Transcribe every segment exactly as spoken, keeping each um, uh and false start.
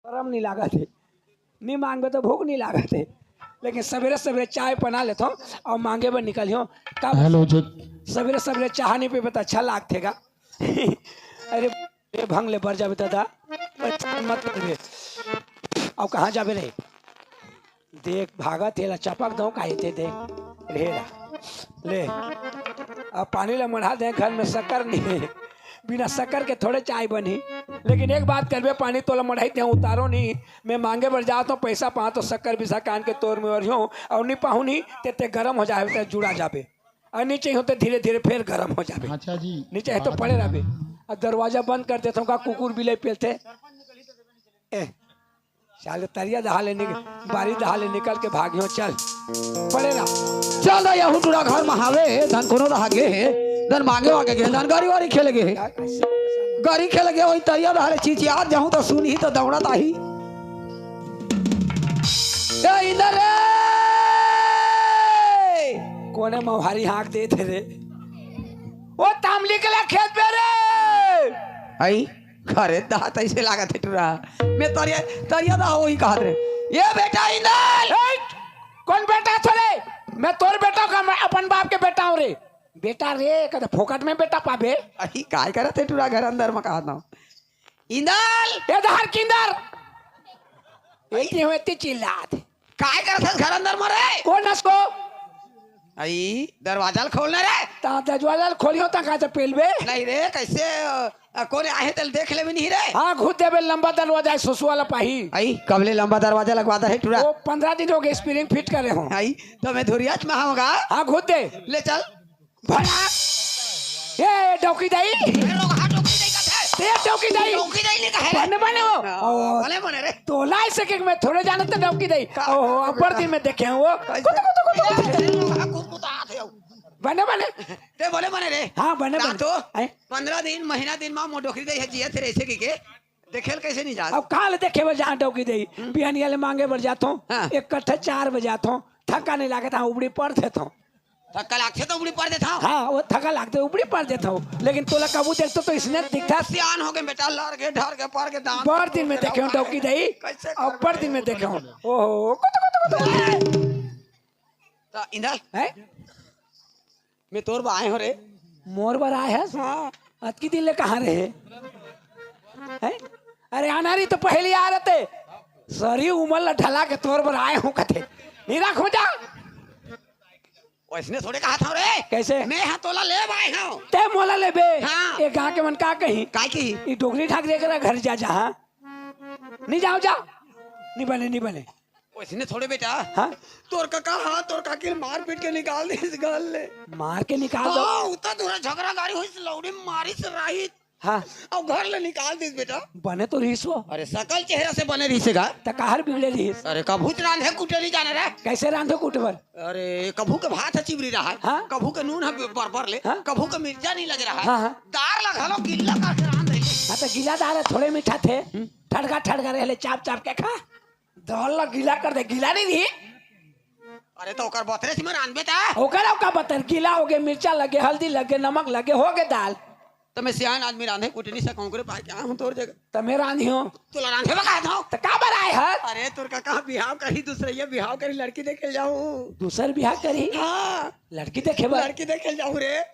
शरम नहीं लागत हे, नहीं मांगबे तो भूख नहीं लागत हे, लेकिन सवेरे सवेरे चाय बना लेथों अउ मांगे बर निकलियो। का हेलो जी। सवेरे सवेरे चाह नहीं पीबे तो अच्छा लागथे का? अरे, ए भंग ले बर जाबे दादा, अच्छा मत करबे। अउ कहाँ जाबे रे? देख, भागत हे, ला चपक दो का हे ते, देख। ले ला, ले। अब पानी ला मढ़ा दे, घर में शक्कर नहीं हे। बिना शक्कर के थोड़े चाय बनही। लेकिन एक बात करबे, पानी तोला मढ़ाई दे, उतारो नहीं। मैं मांगे बर जात हूँ, पैसा पाहूँ तो शक्कर बिसा कान के तोर में ओरियो, अउ नहीं पाहूँ नहीं, ते, ते गरम हो जाबे, ते जुड़ा जाबे। अउ नहीं चाहिए तो धीरे धीरे फिर गरम हो जाबे। अच्छा जी। नहीं चाहिए तो पड़े रहबे। अब दरवाजा बंद कर देता हूँ का, कुकुर बिलाई पेलथे। ए, साले तरिया दहा ले निक-, बारी दहा ले निकल के भागियो, चल, पड़े रह। चल दा, यहू टूरा घर में हावे, धन कोनो दहा गे हे, धन मांगे वागे गे, धन गाड़ी वाड़ी खेले गे हे। गाड़ी खेले गे, वही तरिया दहा ले चिचियात जाहूं तो सुनही तो दौड़त आही। ए इंदर रे! कोने मौहारी हाँक देत हे रे? ओ तामली के ला खेत बे रे! आई? अरे दात, ऐसे लागत हे टूरा। मैं तरिया, तरिया दा वही कहत रे। ये बेटा इंदर! ए, कौन बेटा थोड़े? मैं तोर बेटा का, मैं अपन बाप के बेटा हूँ रे। बेटा रे, कदे फोकट में बेटा पाबे? अही, काय करत हे टूरा घर अंदर में कहत हूँ। इंदर! ए दहर किंदर! ए, ते हो एती चिल्लात। काय करत हस घर अंदर में रे? कौन हस को? आई, दरवाजा ल खोलना रे। ता दरवाजा ल खोलियो ता का से पेलबे? नहीं रे, कैसे, अ, अ, कोने आहे तेल देख लेबे नहीं रे। हाँ, घुस देबे, लंबा दरवाजा है, सुसु वाला पाही। आई, कबले लंबा दरवाजा लगवा दे है टूरा। वो पंद्रह दिन हो गए, स्प्रिंग फिट करे हो। आई, तो मैं धुरियाच में होगा। हाँ, घुस दे। ले चल। भला। ए, डौकी दाई। ए, रोगहा डौकी दाई का थे। ते डौकी दाई। डौकी दाई नहीं कहे रे। बने बने हो। हाँ, बने बने रे। तोला ऐसे के मैं थोड़े जानत डौकी दाई। का? ओहो, अपर दिन में देखे हूँ वो। कैसे? कुतु, कुतु, कुतु। ए, ए, रोगहा कुतकुतात है। बने बने। ते बोले बने रे। हाँ, बने बने। रात हो, हैं? पंद्रह दिन, महीना दिन माँ मोर डौकी दाई है जिया थे ऐसे की के। देखेल कैसे नहीं जात? अब काल देखे बर जहाँ डौकी दाई। हम्म। बिहानिया ले मांगे बर जात हो। हाँ। एक कट्ठा चार बजे जात हो। थका नहीं लागत, हाँ, उबड़ी पड़ देत हो। थका लागथे तो उबड़ी पड़ देत हो। हाँ, वो थका लागथे, उबड़ी पड़ देत हो। लेकिन तोला कबू देखतो तो इसने दिखता। सियान हो गए बेटा, लड़ के, ढर के, पड़ के दांत। बड़ दिन में देखे हो डौकी दाई। कैसे अब बड़ दिन में देखे हो। ओहो, कुतु, कुतु, कुतु। तो इंदर, हैं? मैं तोर बर आए हो रे। मोर बर आए हस? हाँ। अतकी दिन ले कहाँ रहे? हैं? अरे अनारी तो पहली आ रहते। सरी उमर ला ढला के तोर बर आए हो कथे। नहीं रखो जा। वैसने थोड़े कहा था रे। कैसे? मैं हाँ तोला ले आए हूँ। ते मोला लेबे? हाँ। ये गाँव के मन का कही? काय कही? ये डोकरी ठाकरे करा घर जा जहाँ। नहीं जाओ, जाओ। नहीं बने, नहीं बने। वैसने थोड़े बेटा। हाँ? तोर काका, हाँ, तोर काकी ल मार पीट के निकाल दिस घर ले। मार के निकाल दो। हाँ, उतना दूर झगड़ा गाड़ी होइस, लौड़ी मारिस राहिस। हाँ। अउ घर ले निकाल दिस बेटा। बने तो रहिस वो। अरे सकल चेहरा से बने रहिस गा। त काहर बिगड़े रहिस? अरे कभू च रांधे कूटे नहीं जाने रे। कैसे रांधे कूटे बर? अरे कभू के भात ह चिबरी रहा है। हाँ। कभू के नून ह बरबर ले। हाँ। कभू के मिर्चा नहीं लगे रहा है। हाँ, हाँ। दार ला घलो गिल्ला करके रांध दे। हाँ, तो गिला दार ह थोड़े मीठा थे। हम्म। ठड़का ठड़का रहे ले, चाप चाप के खा। दाल ला गीला कर दे, गीला नहीं रही। अरे तो ओकर बतरे से मैं रांधबे ता। ओकर अउ का बतर, गीला हो गए, मिर्चा लगे, हल्दी लगे, नमक लगे, हो गए दाल। तो मैं सियान आदमी रांधे कुटनी से कहूँ करे पाए क्या हूँ तोर जगह। तो मैं रांधी हूँ। तोला रांधे बका था। तो का बर आए हर? अरे तोर काका बिहाव करी, दूसरे ये बिहाव करी, लड़की देखे जाऊँ। दूसर बिहाव करी? हाँ। लड़की देखे बर? लड़की देखे जाऊँ रे।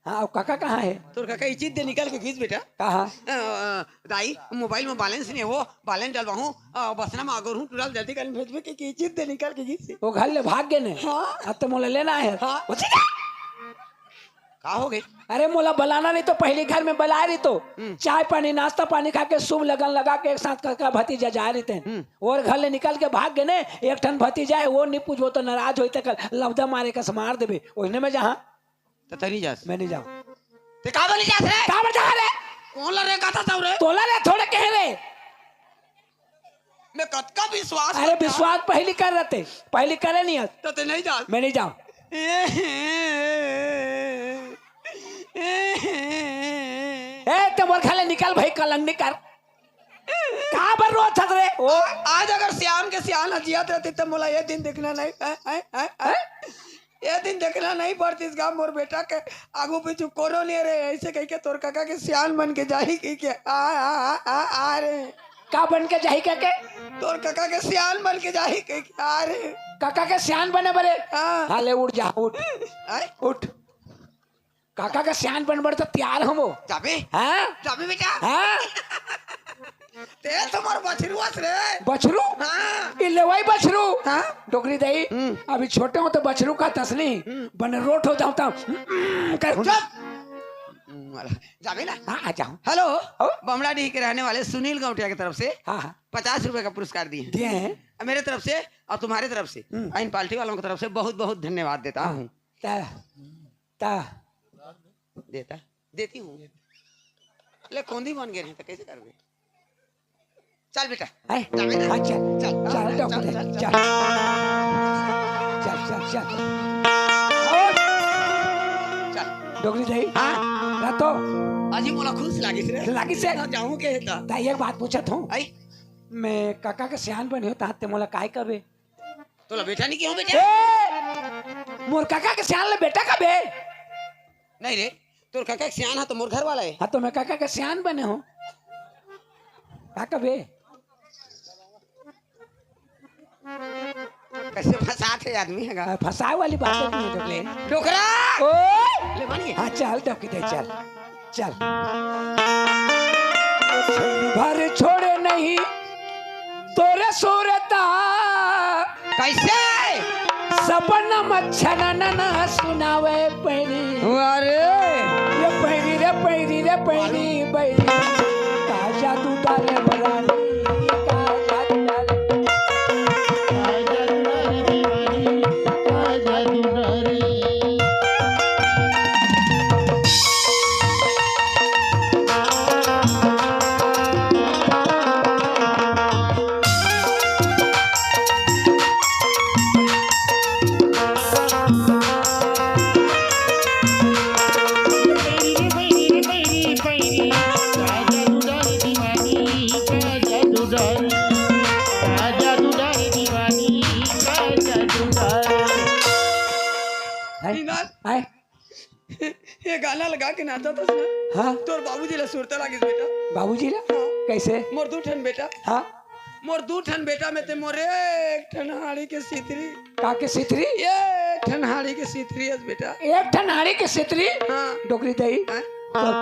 हाँ, अब काका कहाँ है? तोर काका इचित दे निकल के गीस बेटा। कहाँ? अ, अ, दाई, मोबाइल में बैलेंस नहीं हो, बैलेंस डलवाहूँ, अ, बसना में अगर हूँ, टुरा ल जल्दी कर भेजबे के, के इचित दे निकल के गीस। वो घर ले भाग गए ने। हाँ। अब तो मोला लेना है। हाँ। वो चीज़ है। का हो गई? अरे मोला बुलाना नहीं तो पहले घर में बुलाए रही तो। हम्म। चाय पानी, नाश्ता पानी खा के शुभ लगन लगा के एक साथ काका भतीजा जाए रही थे। हम्म। और घर ले निकल के भाग गए ने, एक ठन भतीजा है, वो नहीं पूछो तो नाराज होई थे कल, लबदा मारे कस मार देबे। ओहने में जहाँ त तनी जास। मैं नहीं जाऊँ। ते काबर नहीं जास रे? काबर जा रे? कौन ला रे कहता था रे? तोला रे थोड़े कहे रे। मैं कतका विश्वास अरे करता। विश्वास पहली कर रहते, पहली करे नहीं हस। तो ते नहीं जास। मैं नहीं जाऊँ। ए, ते मोर घर ले निकल भाई, कलंग निकल। काबर रोत हस रे? ओ। आ-, आज अगर श्याम के सियान ह जियत रहती त मोला ये दिन देखना नहीं, हैं, हैं, हैं, हैं? ये दिन देखना नहीं पड़तीस गा, मोर बेटा के आगू पीछू कोनो नहीं रे, ऐसे कह के तोर काका के सियान बन के जाही कह के। आ, आ, आ, आ, आ रे। का बन के जाही कहिके? तोर कका के सियान बन के जाही कहिके। अरे। कका के सियान बने बर? हाँ। हाँ, ले उठ जा, उठ। आय? उठ। कका के सियान बने बर त तैयार हवँव। जाबे? हाँ? जाबे बेटा? हाँ? ते तो मोर बछरू अस रे। बछरू? हाँ। ई लेवई बछरू। हाँ। डोकरी दई, हम्म। अभी छोटे हों त बछरू कहत हस नहीं, हम्म। बने रोठ हो जावँव त, हम्म, कर चुप। हम्म, वाला। जाबे ना? हाँ, आ जावँव। हेलो, हो? बमला डीह के रहने वाले सुनील गौटिया की तरफ से हाँ, हाँ। पचास रुपए का पुरस्कार दिए हैं। दिए हैं। मेरे तरफ से और तुम्हारे तरफ से, हम्म। और इन पार्टी वालों की तरफ से बहुत बहुत धन्यवाद देता हाँ। हूँ। ता, ता। देता, देती हूँ। ले, कोंदी बन गए हैं तो कैसे करबे? चल बेटा। हैं? चल बेटा। हाँ, चल। चल, चल, चल, डॉक्टर, चल, चल, चल। चल। चल, चल, चल। और चल। डोकरी दई। हाँ। रह तो। अजी मोला खुश लागिस रे। लागिस हे? हाँ, जाऊँ के हे त। त एक बात पूछत हूँ। आई? मैं कका के सियान बने हों, त ते मोला काय कबे? तोला बेटा नहीं कहूँ बेटा। ए! मोर कका के सियान ले बेटा कबे? नहीं रे, तोर कका के सियान हा तो मोर घर वाला हे। हाँ, तो मैं कका के सियान बने हों। का कबे? कैसे फंसात हे आदमी हे गा? आ, फंसाए वाली बात नहीं हे, डोकरी। डोकरा! ओए! ले मानिए। हाँ, चल, डोकरी दई, चल। चल। क्षण भर छोड़े नहीं तोरे सुरता। कैसे? सपन मच्छर नन सुनावे पैरी। अरे! ये पैरी रे पैरी रे पैरी बैरी। का जादू डाले बरानी, का जादू डाले। हैं? इनार। हैं? ये गाना लगा के नाचत हस ना? हाँ। तोर बाबूजी ला सुरता लागिस बेटा। बाबूजी ला? हाँ। कैसे? मोर दू ठन बेटा। हाँ। मोर दू ठन बेटा में ते मोर एक ठन हाड़ी के सितरी। का के सितरी? एक ठन हाड़ी के सितरी हस बेटा। एक ठन हाड़ी के सितरी? हाँ। डोकरी दई। हाँ। तोर,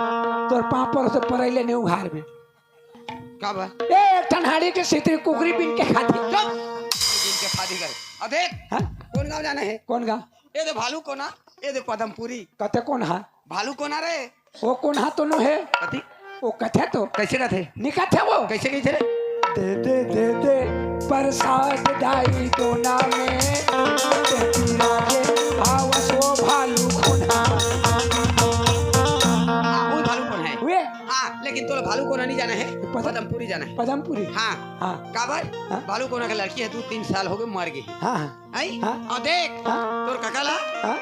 तोर पाँव पर से परइले नहीं उघार में। का बा? ए, एक ठन हाड़ी के सितरी कुकरी बिन के खाती। चुप! बिन के खाती कर। अब देख, हाँ? कौन गाँव जाना हे? कौन गाँव? ए दे भालू कोना, ए दे पदमपुरी। कते कोन हा? भालू कोना रे। वो कोन हा तो नो हे? कथी? वो कथे तो। कैसे कथे? निकथे वो। कैसे कैसे रे? दे दे दे दे प्रसाद दाई कोना में। दे पीरा के आवस वो भालू कोना। हाँ, वो भालू कोना हे। वे? हाँ, लेकिन तोला भालू कोना नहीं जाना हे, पदम-, पदमपुरी जाना हे। पदमपुरी? हाँ। हाँ। काबर? हाँ। भालू कोना के लड़की हे, दू तीन साल हो गए, मर गई। हाँ, हाँ। हैं? हाँ। और देख, हाँ। तोर कका ला हाँ।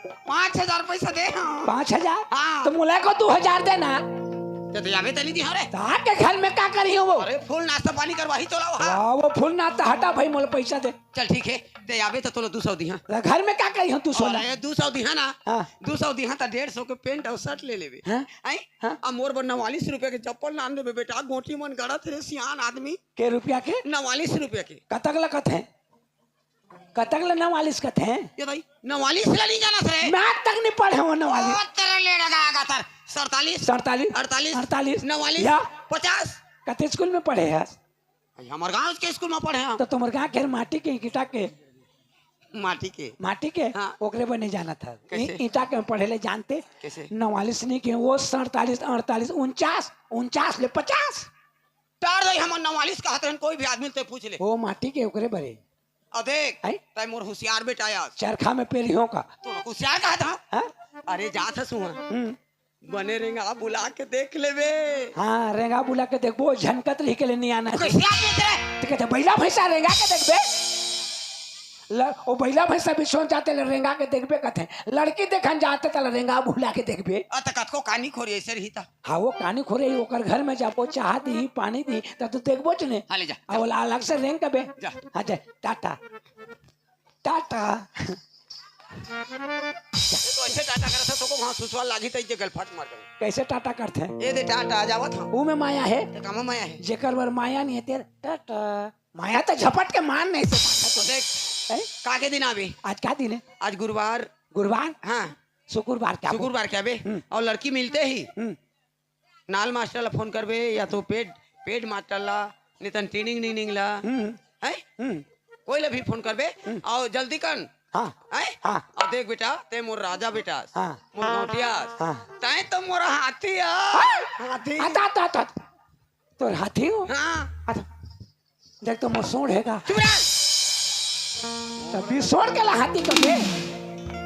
पाँच हजार पैसा दे, हाँ। पाँच हजार? हाँ। तो मोला को दू हजार देना। ते तो जाबे तनी दिहा रे। तार के घर में का करी हो वो? अरे, फुल नाश्ता पानी करवाही तोला वहाँ। वाह, वो फुल नाश्ता हटा भाई, मोला पैसा दे। चल ठीक हे, ते आबे त तोला दू सौ दिहा। त घर में का करी हम दू सौ ला? अरे, दू सौ दिहा ना। हाँ। दू सौ दिहा त डेढ़ सौ के पेंट अउ शर्ट ले लेबे। हाँ? आई? हाँ। अब मोर बर नवालीस रुपया के चप्पल लान देबे बेटा, गोटी मन गड़त रे सियान आदमी। के रुपया के? नवालीस रुपया के। कतक लगत हे? कतक ले नवालीस कथे? ये भाई, नवालीस ला नहीं जानस रे। मैं तक नहीं पढ़े हो नवालीस। ओ, तेरे ले लगा आगा तर। सड़तालीस। सड़तालीस। अड़तालीस। अड़तालीस। नवालीस। या? पचास। कते स्कूल में पढ़े हस? भाई, हमर गांव के स्कूल में पढ़े हम। तो तुम्हर गांव के माटी के, ईटा के? माटी के। माटी के? हाँ। ओकरे बर नहीं जानत हस। कैसे? ई-, ईटा के पढ़े ले जानते? कैसे? नवालीस नहीं के, वो सड़तालीस, अड़तालीस, उनचास, उनचास ले पचास। टार दई, हमर नवालीस कहत रहन, कोई भी आदमी ते पूछ ले। वो माटी के ओकरे बरे। अब देख, हैं? तै मोर होशियार बेटा आस। चरखा में पेरी हो का? तो होशियार कहत हा? हैं? अरे जात हस हुआ। हम्म। बने रेंगा बुला के देख लेबे। हाँ, रेंगा बुला के देखबो, झनकत रही के ले नहीं आना। कैसे आदमी तेरे? तो कहते, "बैला भैंसा रेंगा के देखबे?" ल-, ओ बैला भैंसा भी सोच जाते ले रेंगा के देखबे कहते हैं। लड़की देखन जाते तले रेंगा बुला के देखबे। अ, त कतको कानी खोरी ऐसे रही त। हाँ, वो कानी खोरे ही, ओकर घर में जाबो, चाह दी, पानी दी, त तू देखबो च ने। हाँ, ले जा। अब ओला अलग से रेंग कबे। जा। हाँ, जा, टाटा। टाटा। तो ऐसे टाटा करत हे, तो को वहाँ सुसवा लागी, तई जे गलफात मार गए। कैसे टाटा करथे? ये दे टाटा, आ जावत हम। वो में माया है। ते कामा माया है? जेकर बर माया नहीं है, तेर टाटा। माया तो झपट के मार नहीं से पाता तो। देख, हैं? का के दिन आवे? आज का दिन है? आज गुरुवार। गुरुवार? हाँ। शुक्रवार क्या? शुक्रवार क्या बे? हम्म। और लड़की मिलते ही हम्म। नाल मास्टर ला फोन करबे या तो पेड, पेड मास्टर ला, नितन टीनिंग नीनिंग ला, हम्म। हैं? हम्म। कोई ला भी फोन करबे, हम्म। और जल्दी कर। हाँ। हैं? हाँ। और देख बेटा, ते मोर राजा बेटा, हाँ। मोर गौटिया, हाँ। तैं तो मोर हाथी आ। हाँ। हाथी। आता, आता, आता। तोर हाथी हो? हाँ। अच्छा। देख तो मोर सोंड़ हे का। चुप रह। तब भी सोंड़ के ला हाथी कथे।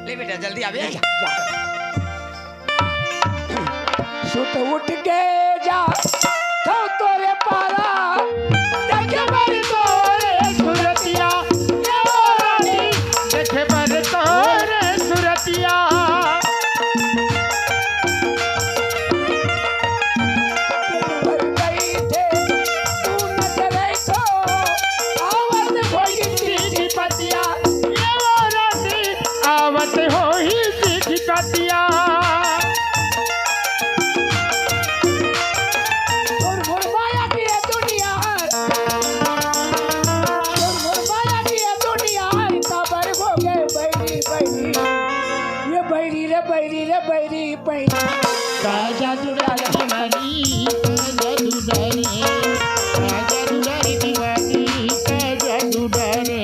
ले बेटा, जल्दी आवे। जा, जा। सुत उठ के जा, तो तोरे पारा, देखे बर तोरे सुरतिया, ये रानी, देखे बर तोरे सुरतिया। आवत होही चिट्ठी पतिया। तोर मोर माया के दुनिया, तोर मोर माया के दुनिया, काबर हो गे बैरी, बैरी। ये बैरी रे, बैरी रे, बैरी, बैरी। का जादू डाले दीवानी, का जादू डाले, का जादू डाले दीवानी, का जादू डाले।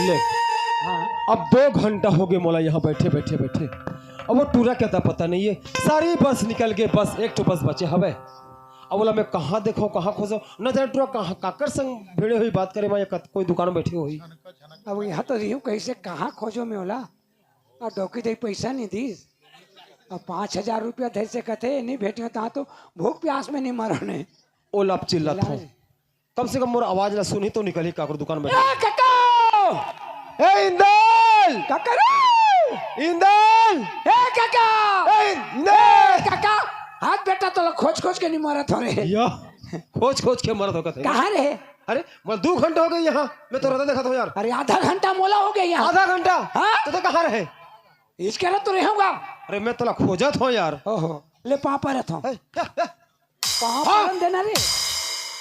ले, हाँ। अब दो घंटा हो गए मोला यहाँ बैठे, बैठे, बैठे। अब वो टूरा के अता पता नहीं है, सारी बस निकल गए, बस एक ठो बस बचे हवे। अब बोला मैं कहाँ देखो, कहाँ खोजो, न जाने टूरा कहाँ काकर संग भिड़े हुई बात करे, मैं कत-, कोई दुकान में बैठी हुई। अब यहाँ तो रिहूँ कैसे, कहाँ खोजो मैं ओला? और डौकी दई पैसा नहीं दीस, और पाँच हजार रुपया धर से कथे नहीं भेटियो, तहाँ तो भूख प्यास में नहीं मरो ने। ओला अब चिल्लात हो। कम से कम मोर आवाज ला सुनही तो निकलही काकर दुकान में। ए काका! ए इंदल! काका रे! इंदल! ए काका! ए इंदल! ए काका! हाथ बेटा तोला खोज खोज के नहीं मरत हो रे। या, खोज खोज के मरत हो कथे। कहाँ रे? अरे, मैं दो घंटा हो गए यहाँ, मैं तो रहता देखा था यार। अरे आधा घंटा मोला हो गया यहाँ। आधा घंटा? हाँ? तो, तो कहाँ रहे? इसके रहे तो रहूंगा। अरे मैं तोला खोजत हो यार। ओहो, ले पाँव परत हो। ए, ए, ए। पाँव हाँ। परन देना रे।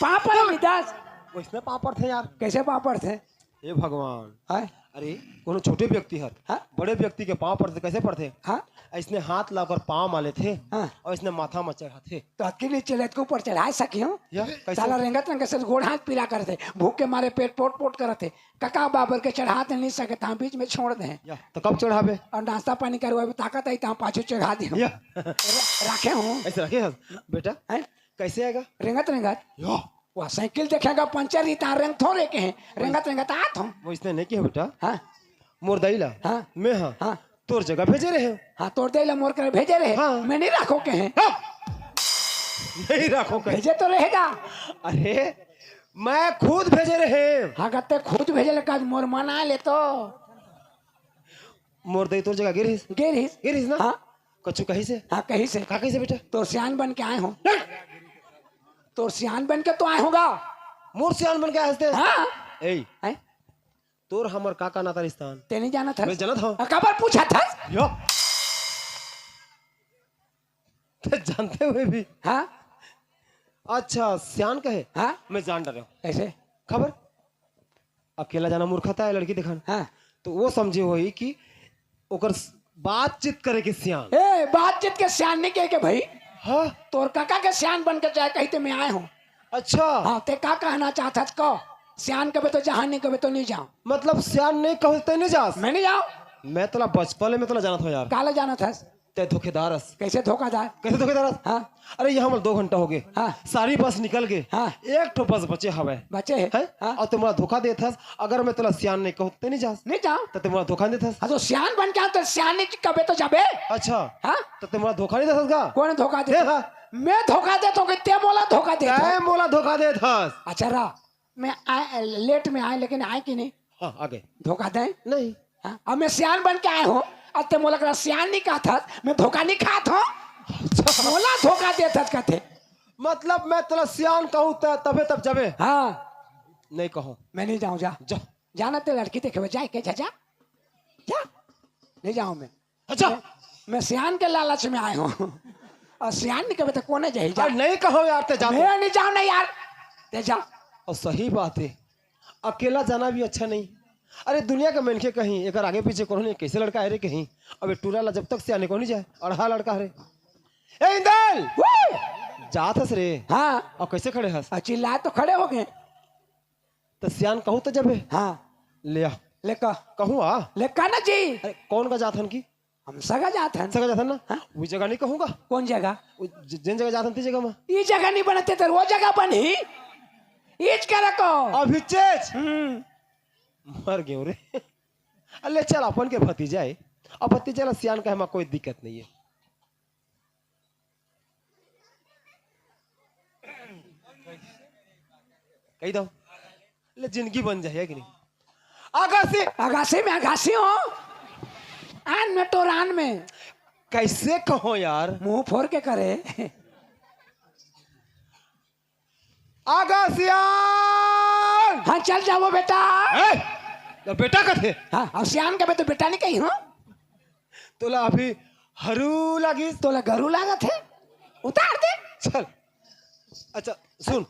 पाँव परन हाँ। विदास। वैसने पाँव परथे यार। कैसे पाँव परथे? हे भगवान। हाँ? अरे कोनो छोटे व्यक्ति हर हाँ? बड़े व्यक्ति के पाँव परथे, कैसे परथे? हाँ? ऐसने हाथ ला ओकर पाँव मा लेथे हाँ। और ऐसने माथा मा चढ़ाथे। तो अतकी नहीं चले, अतके ऊपर चढ़ा सकी हूँ। या, कैसे? साला रेंगत रेंगत से गोड़ हाथ पीला करथे, भूख के मारे पेट पोट पोट करथे। काका बाबर के चढ़ा दे नहीं सकत, हम बीच में छोड़ दे। या, तो कब चढ़ाबे? और नाश्ता पानी करवाबे, ताकत आई तो हम पाछू चढ़ा दे। या। र-, रखे हूँ। ऐसे रखे हस? बेटा, हैं? कैसे आएगा? रेंगत रेंगत। या। वह साइकिल देखेगा पंचर ही, तार रेंग थोड़े के हैं। रेंगत रेंगत आत हूँ। वो इसने नहीं किया बेटा। हाँ। मोर दाई ला। हाँ। मैं हाँ। हाँ। तोर जगह भेजे रहे। हाँ, तोर दाई ला मोर कर भेजे रहे। हाँ। मैं नहीं रखो के हैं। हाँ। नहीं रखो के। भेजे तो रहेगा। अरे, मैं खुद भेजे रहे। हाँ, कते खुद भेजे ले, काज मोर मन आ ले तो। मोर दाई तोर जगह गे रहिस। गे रहिस। गे रहिस ना? हाँ। कछु कहिसे? हाँ, कहिसे। का कहिसे बेटा? तोर सियान बन के आए हो। नहीं। तोर सियान बन के तो आए होगा। मोर सियान बन के आए हस ते? हाँ। ए। हैं? तोर हमर का का नाता रिश्ता? ते नहीं जानत हस? मैं जानत हूँ। आ, काबर पूछत हस? यो। ते जानते हुए भी। हाँ। अच्छा, सियान कहे? हाँ। मैं जान डरे हूँ। ऐसे? खबर? अकेला जाना मूर्खता है लड़की दिखान। हाँ। तो वो समझे होही कि ओकर स-, बातचीत करे के सियान। ए, बातचीत के सियान नहीं कहे के भाई। हाँ। तोर काका के सियान बन के जाए कही ते मैं आए हूँ। अच्छा। हाँ, ते का कहना चाहत हस कह? सियान कबे तो जहाँ, नहीं कबे तो नहीं जाओ। मतलब सियान नहीं कहो ते नहीं जास? मैं नहीं जाओ। मैं तोला बचपन में तोला जानत हूँ यार। काला जानत हस? ते धोखेदार हस। कैसे धोखादार? कैसे धोखेदार हस? हाँ। अरे, यहाँ मोला दो घंटा हो गए। हाँ। सारी बस निकल गए। हाँ। एक ठो बस बचे हवे। बचे है? हैं? हाँ। और ते मोला धोखा देत हस, अगर मैं तोला सियान नहीं कहूँ, ते नहीं जास। नहीं जाओ। तो ते मोला धोखा देत हस। हाँ, तो सियान बन के आओ, तो सियान नहीं कबे तो जाबे। अच्छा। हाँ। तो ते मोला धोखा नहीं देत हस का? कौन धोखा दे? हे, हाँ। मैं धोखा देत हों कि ते मोला धोखा देत हस? तैं मोला धोखा देत हस। अच्छा रह, मैं आय, लेट में आय, लेकिन आय कि नहीं? हाँ, आ गे। धोखा दें? नहीं। हाँ, अब मैं सियान बन के आय हों, अब ते मोला करा सियान नहीं कहत हस, मैं धोखा नहीं खात हों। अच्छा। मोला धोखा देत हस कथे। मतलब मैं तोला सियान कहूँ त-, तभे तब जबे? हाँ। नहीं कहूँ। मैं नहीं जाऊँ, जा। जा। जाना ते लड़की देखे हुए, जा के जा, जा। जा। नहीं जाऊँ मैं। अच्छा। मैं, मैं सियान के लालच में आय हों। अउ सियान नहीं कबे त कोने जाही, जा। अरे नहीं कहूँ यार, ते जा। मैं नहीं जाऊँ ना यार। ते जा। अउ सही बात हे, अकेला जाना भी अच्छा नहीं। अरे दुनिया के मनखे कहीं, एकर आगे पीछे कोनो नहीं, कैसे लड़का हे रे कहीं। अब ए टूरा ला जब तक सियान कोनो नहीं जाय, अड़हा लड़का हरे। ए इंदल! वो! जात हस रे? हाँ। अउ कैसे खड़े हस? अ, चिल्ला तो खड़े हो गे। त सियान कहूँ त जबे। हाँ। ले आ। ले का? कहूँ आ। ले का ना जी? अरे कौन का जात हन की? हम सगा जात हन। सगा जात हन ना? हाँ। वो जगह नहीं कहूँगा। कौन जगह? वो ज-, जिन जगह जात हन ती जगह में। ई जगह नहीं बनत हे त वो जगह बनही। ईच करे को। अभी चेच। हम्म। मर गेंव रे। अले चल अपन के भतीजा हे। अब भतीजा ला सियान कहे में कोई दिक्कत नहीं हे। कही दो। ले जिंदगी बन जाए कि नहीं? अगासी। अगासी में अगासी हो। आन में टोरान में। कैसे कहो यार? मुंह फोर के करे। अगासियान। हाँ, चल जावो बेटा। ए, तो बेटा कथे? हाँ, अउ सियान कबे त बेटा नहीं कही, हाँ? तोला अभी हरू लागिस। तोला गरू लागत हे? उतार दे। चल। अच्छा, सुन।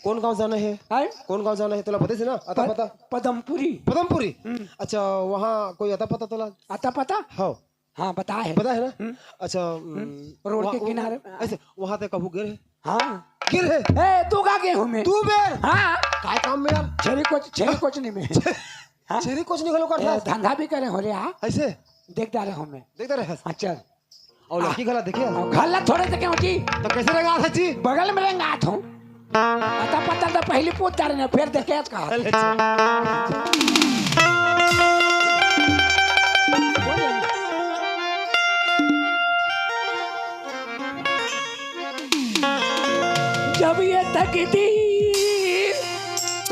कौन गांव जाना हे? हैं? कौन गांव जाना हे? तोला पता हे ना? अता प-, पता? पदमपुरी। पदमपुरी? हम्म। अच्छा, वहाँ कोई अता पता तोला? अता पता? हाँ। हाँ, पता हे। पता हे ना? हम्म। अच्छा, हम्म। हम्म, रोड वहाँ, के वो, किनारे। ऐसे, वहाँ ते कभू गे रहे? हाँ। गे रहे? ए, तू का गे हूँ मैं? तू बेर? हाँ। काय काम में यार? छेरी कोच, छेरी कोच नहीं मैं। हाँ? छेरी कोच नहीं घलो करता? ए, धंधा भी करे हो रे, हाँ? ऐसे? देख डारे हूँ मैं। देख डारे हस? हाँ, चल। अउ लड़की घला देखे? अउ घला थोड़े देखे हूँ जी। तो कैसे रेंगात हस जी? बगल में रेंगात हूँ। अता पता तो पहली पूछ डारे ना, फिर देखे का। चल, चल। जब ये तकदीर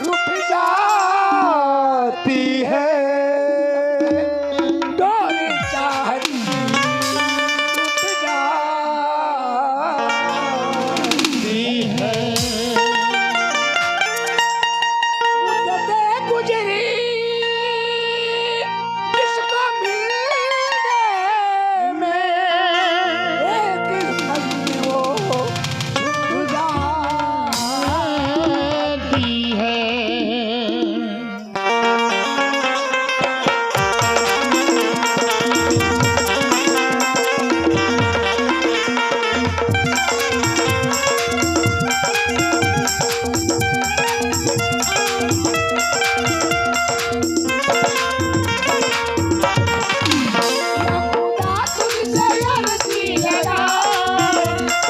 रुठ जाती है, डोरी चाहती टूट जाती है। मुद्दतें गुजरी जिसको मिलने में, एक पल में वो छूट जाती है।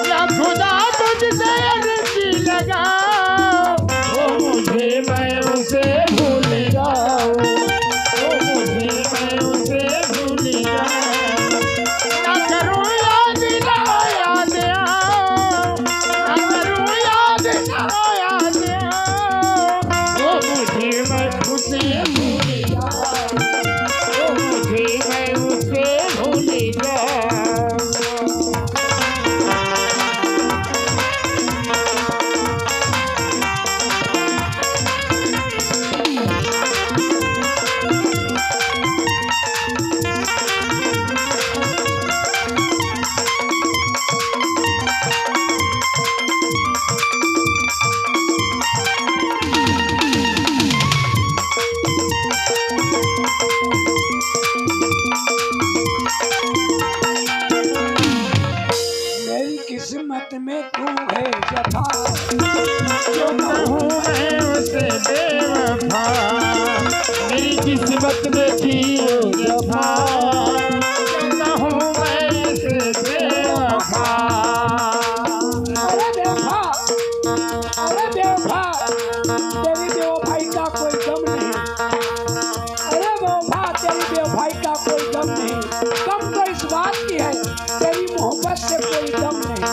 या खुदा तुझसे अर्जी लगाओ, वो मुझे मैं उसे भूल जाऊं, वो मुझे मैं उसे भूल जाऊं। ना करूं याद, ना याद आओ, ना करूं याद, ना याद आओ, वो मुझे मैं उसे भूल जाऊं, वो मुझे मैं उसे भूल जाऊं। मेरी किस्मत में तू है जफा, जो कहूँ मैं उसे बेवफा। मेरी किस्मत में थी वो जफा, जो कहूँ मैं उसे बेवफा। अरे बेवफा, अरे बेवफा, तेरी बेवफाई का कोई गम नहीं। अरे बेवफा, तेरी बेवफाई का कोई गम नहीं। गम तो इस बात की है, तेरी मोहब्बत से कोई गम नहीं।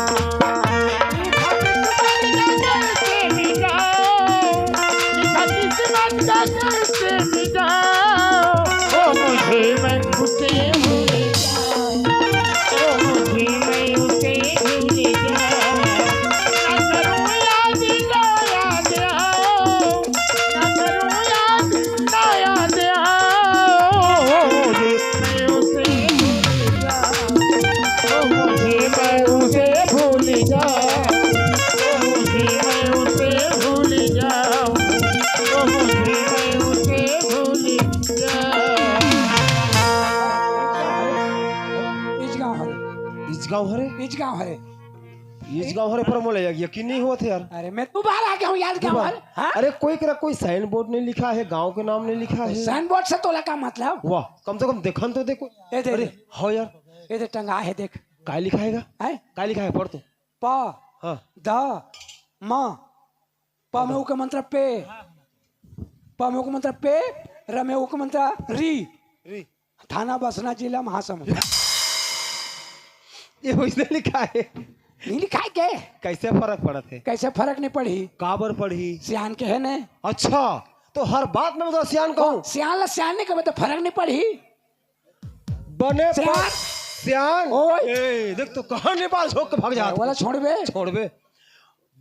गांव हरे? इच गांव हरे। इच गांव हरे, पर मोला यकीन नहीं होत हे यार। अरे, मैं दो बार आ गया हूँ यार, गांव हरे। हाँ? अरे, कोई करा, कोई साइन बोर्ड नहीं लिखा है, गांव के नाम नहीं लिखा है। साइन बोर्ड से तोला का मतलब? वाह, कम से कम देखन तो देखो। ए दे, अरे, दे। हाँ यार। ए दे, टंगा है, देख। काय लिखा है गा? हैं? काय लिखा है, पढ़ तो। प, हाँ। द, म, प में उ के मंत्र पे, प में उ के मंत्र पे, र में उ के मंत्र री। री। थाना बसना, जिला महासमुंद। ये वैसे लिखा है। नहीं लिखा है के? कैसे फर्क पड़त हे? कैसे फर्क नहीं पड़ही? काबर पड़ही? सियान के है ने। अच्छा, तो हर बात में मतलब सियान कहूँ? सियान ला सियान नहीं कहबे तो फर्क नहीं पड़ही। बने सियान। पड़-, सियान। ओए। ए, देख तो कहाँ नेपाल छोड़ के भाग जात वाला हे। छोड़बे। छोड़बे।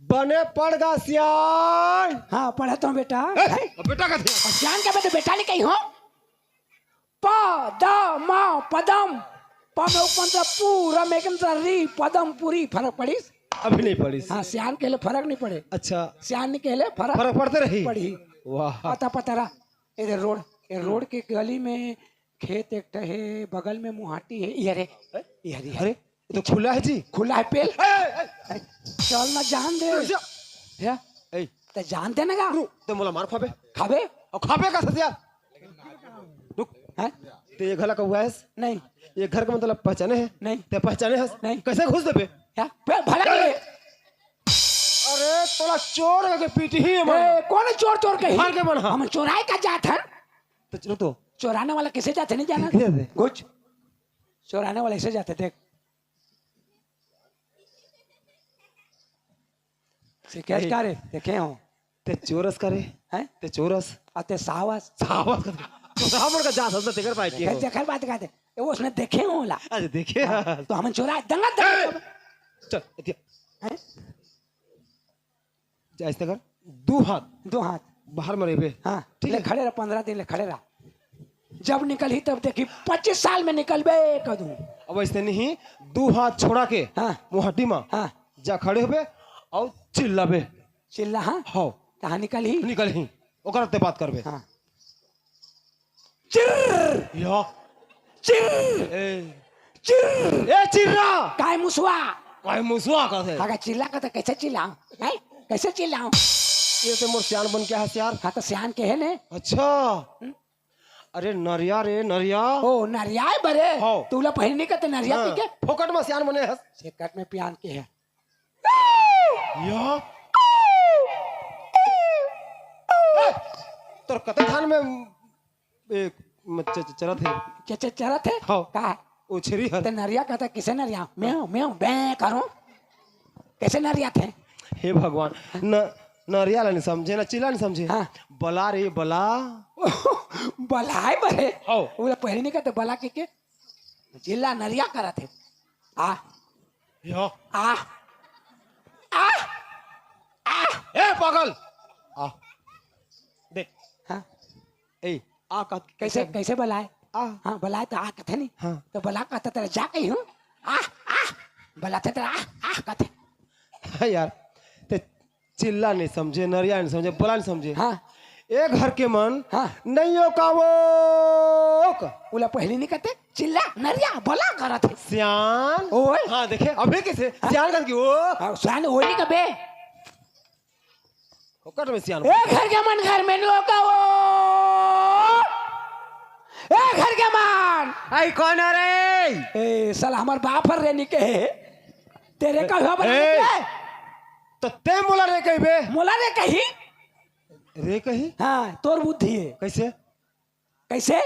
बने पड़ गा सियान। हाँ, पढ़त हूँ बेटा। ए, अब बेटा का थे। अब सियान के बेटे बेटा नहीं कही हो। प, द, म, पदम। प में उपमंत्र पू, र में एकमंत्र री, पदम पूरी। फर्क पड़िस? अभी नहीं पड़िस। हाँ, सियान के लिए फर्क नहीं पड़े। अच्छा। सियान नहीं के लिए फर्क फर्क पड़ते रही? पड़ी। वाह। पता, पता रहा। ए दे रोड, ए रोड के गली में खेत एक ठे हे, बगल में मुहाटी हे। ये रे, ये रे, ये रे। अरे, ये तो खुला है जी। खुला है पेल। ए, ए, ए। चल ना जान दे। रुक जा। या? ए। ते जान दे ना का? रुक, ते मोला मार खाबे। खाबे? और खाबे का सतिया? रुक। हैं? ते ये घला कौआ है? नहीं। ये घर के मतलब पहचाने है? नहीं। ते पहचाने है? नहीं। कैसे घुस देबे? या? पे भला ए! नहीं। अरे, तोला चोर के पीटी ही है मन। ए, कौन है चोर, चोर के ही? घर के मन, हाँ। हम चोराई का जात हन। तो चलो तो। चोराने वाला कैसे जाते नहीं जाना? कैसे जाते? कुछ चोराने वाला ऐसे जाते, देख। शिकायत नहीं। का रे? देखे हो? ते चोरस का रे? हैं? ते चोरस? आ ते सावस? सावस का? तो सावन का जा सकता तेकर पाए के देख, हो? देख, बात का दे। ए, वो उसने देखे हो ला। अरे देखे हाँ, हस। तो हम चोरा दंगा ए! दंगा। चल, एतिया। हैं? जा ऐसे कर, दू हाथ दो हाथ। बाहर में रहबे। हाँ, ठीक ले है। खड़े रह, पन्द्रह दिन ले खड़े रह। जब निकलही तब देखी, पच्चीस साल में निकलबे कदू। अब ऐसे नहीं, दू हाथ छोड़ा के हाँ। मुहड्डी में हाँ। जा खड़े होबे और चिल्लाबे। चिल्ला हाँ? हाँ। कहाँ निकलही? निकलही। ओकर ते बात करबे। हाँ। चिर्र! या। चिर्र! ए। चिर्र! ए चिर्रा! काय मुसवा? काय मुसवा कथे? अगर चिल्ला कथे, कैसे चिल्लाऊं? हैं? कैसे चिल्लाऊं? ये तो मोर सियान बन के हस यार। हाँ, तो सियान के है ने। अच्छा। हम्म? अरे नरिया रे, नरिया। ओ, नरिया है बरे? हाँ। तू ला पहले नहीं कहते नरिया हाँ, पी के? फोकट में सियान बने हस। सेकट में पियान के है। या? ए, तोर कते धान में, ए, म-, च-, च-, चरत हे? च-, च-, चरत हे? हाँ। का? ओ छेरी हर। ते नरिया कहता, किसे नरिया? म्याऊं, म्याऊं, बे करूं? कैसे नरिया थे? हे भगवान, न, नरिया ला नहीं समझे, ना चिल्ला नहीं समझे। हाँ। बला रे, बला। बलाए बरे? हाँ। वो पहले नहीं कहते बला के, के? चिल्ला नरिया करत हे। आ। यो। आ। आ। आ। ए पागल। आ। देख। हाँ। ए, आ का कैसे, कैसे बलाए? आ। हाँ, बलाए तो आ कथे नहीं। हाँ। तो बला कहता तेरा जा कही हूँ। आ, आ। बलाते तेरा आ, आ कथे। हाँ यार, ते चिल्ला नहीं समझे, नरिया नहीं समझे, बला नहीं समझे। हाँ। ए घर के मन हाँ। नहीं हो का वो। उला पहली नहीं कहते, चिल्ला, नरिया, बला करत हे। सियान। ओए। हाँ, देखे, अभी कैसे? हाँ। सियान कर की वो। हाँ, सियान ओए नहीं कबे। फोकट में सियान। ए घर के मन घर में नहीं हो का वो। ए घर के मन। आई कौन है रे? ए, साला हमार बाप हर रे निके। तेरे का हुआ बना ए। निके? तो ते मोला रे कहिबे? मोला रे कही? रे कही? हाँ, तोर बुद्धि है। कैसे? कैसे?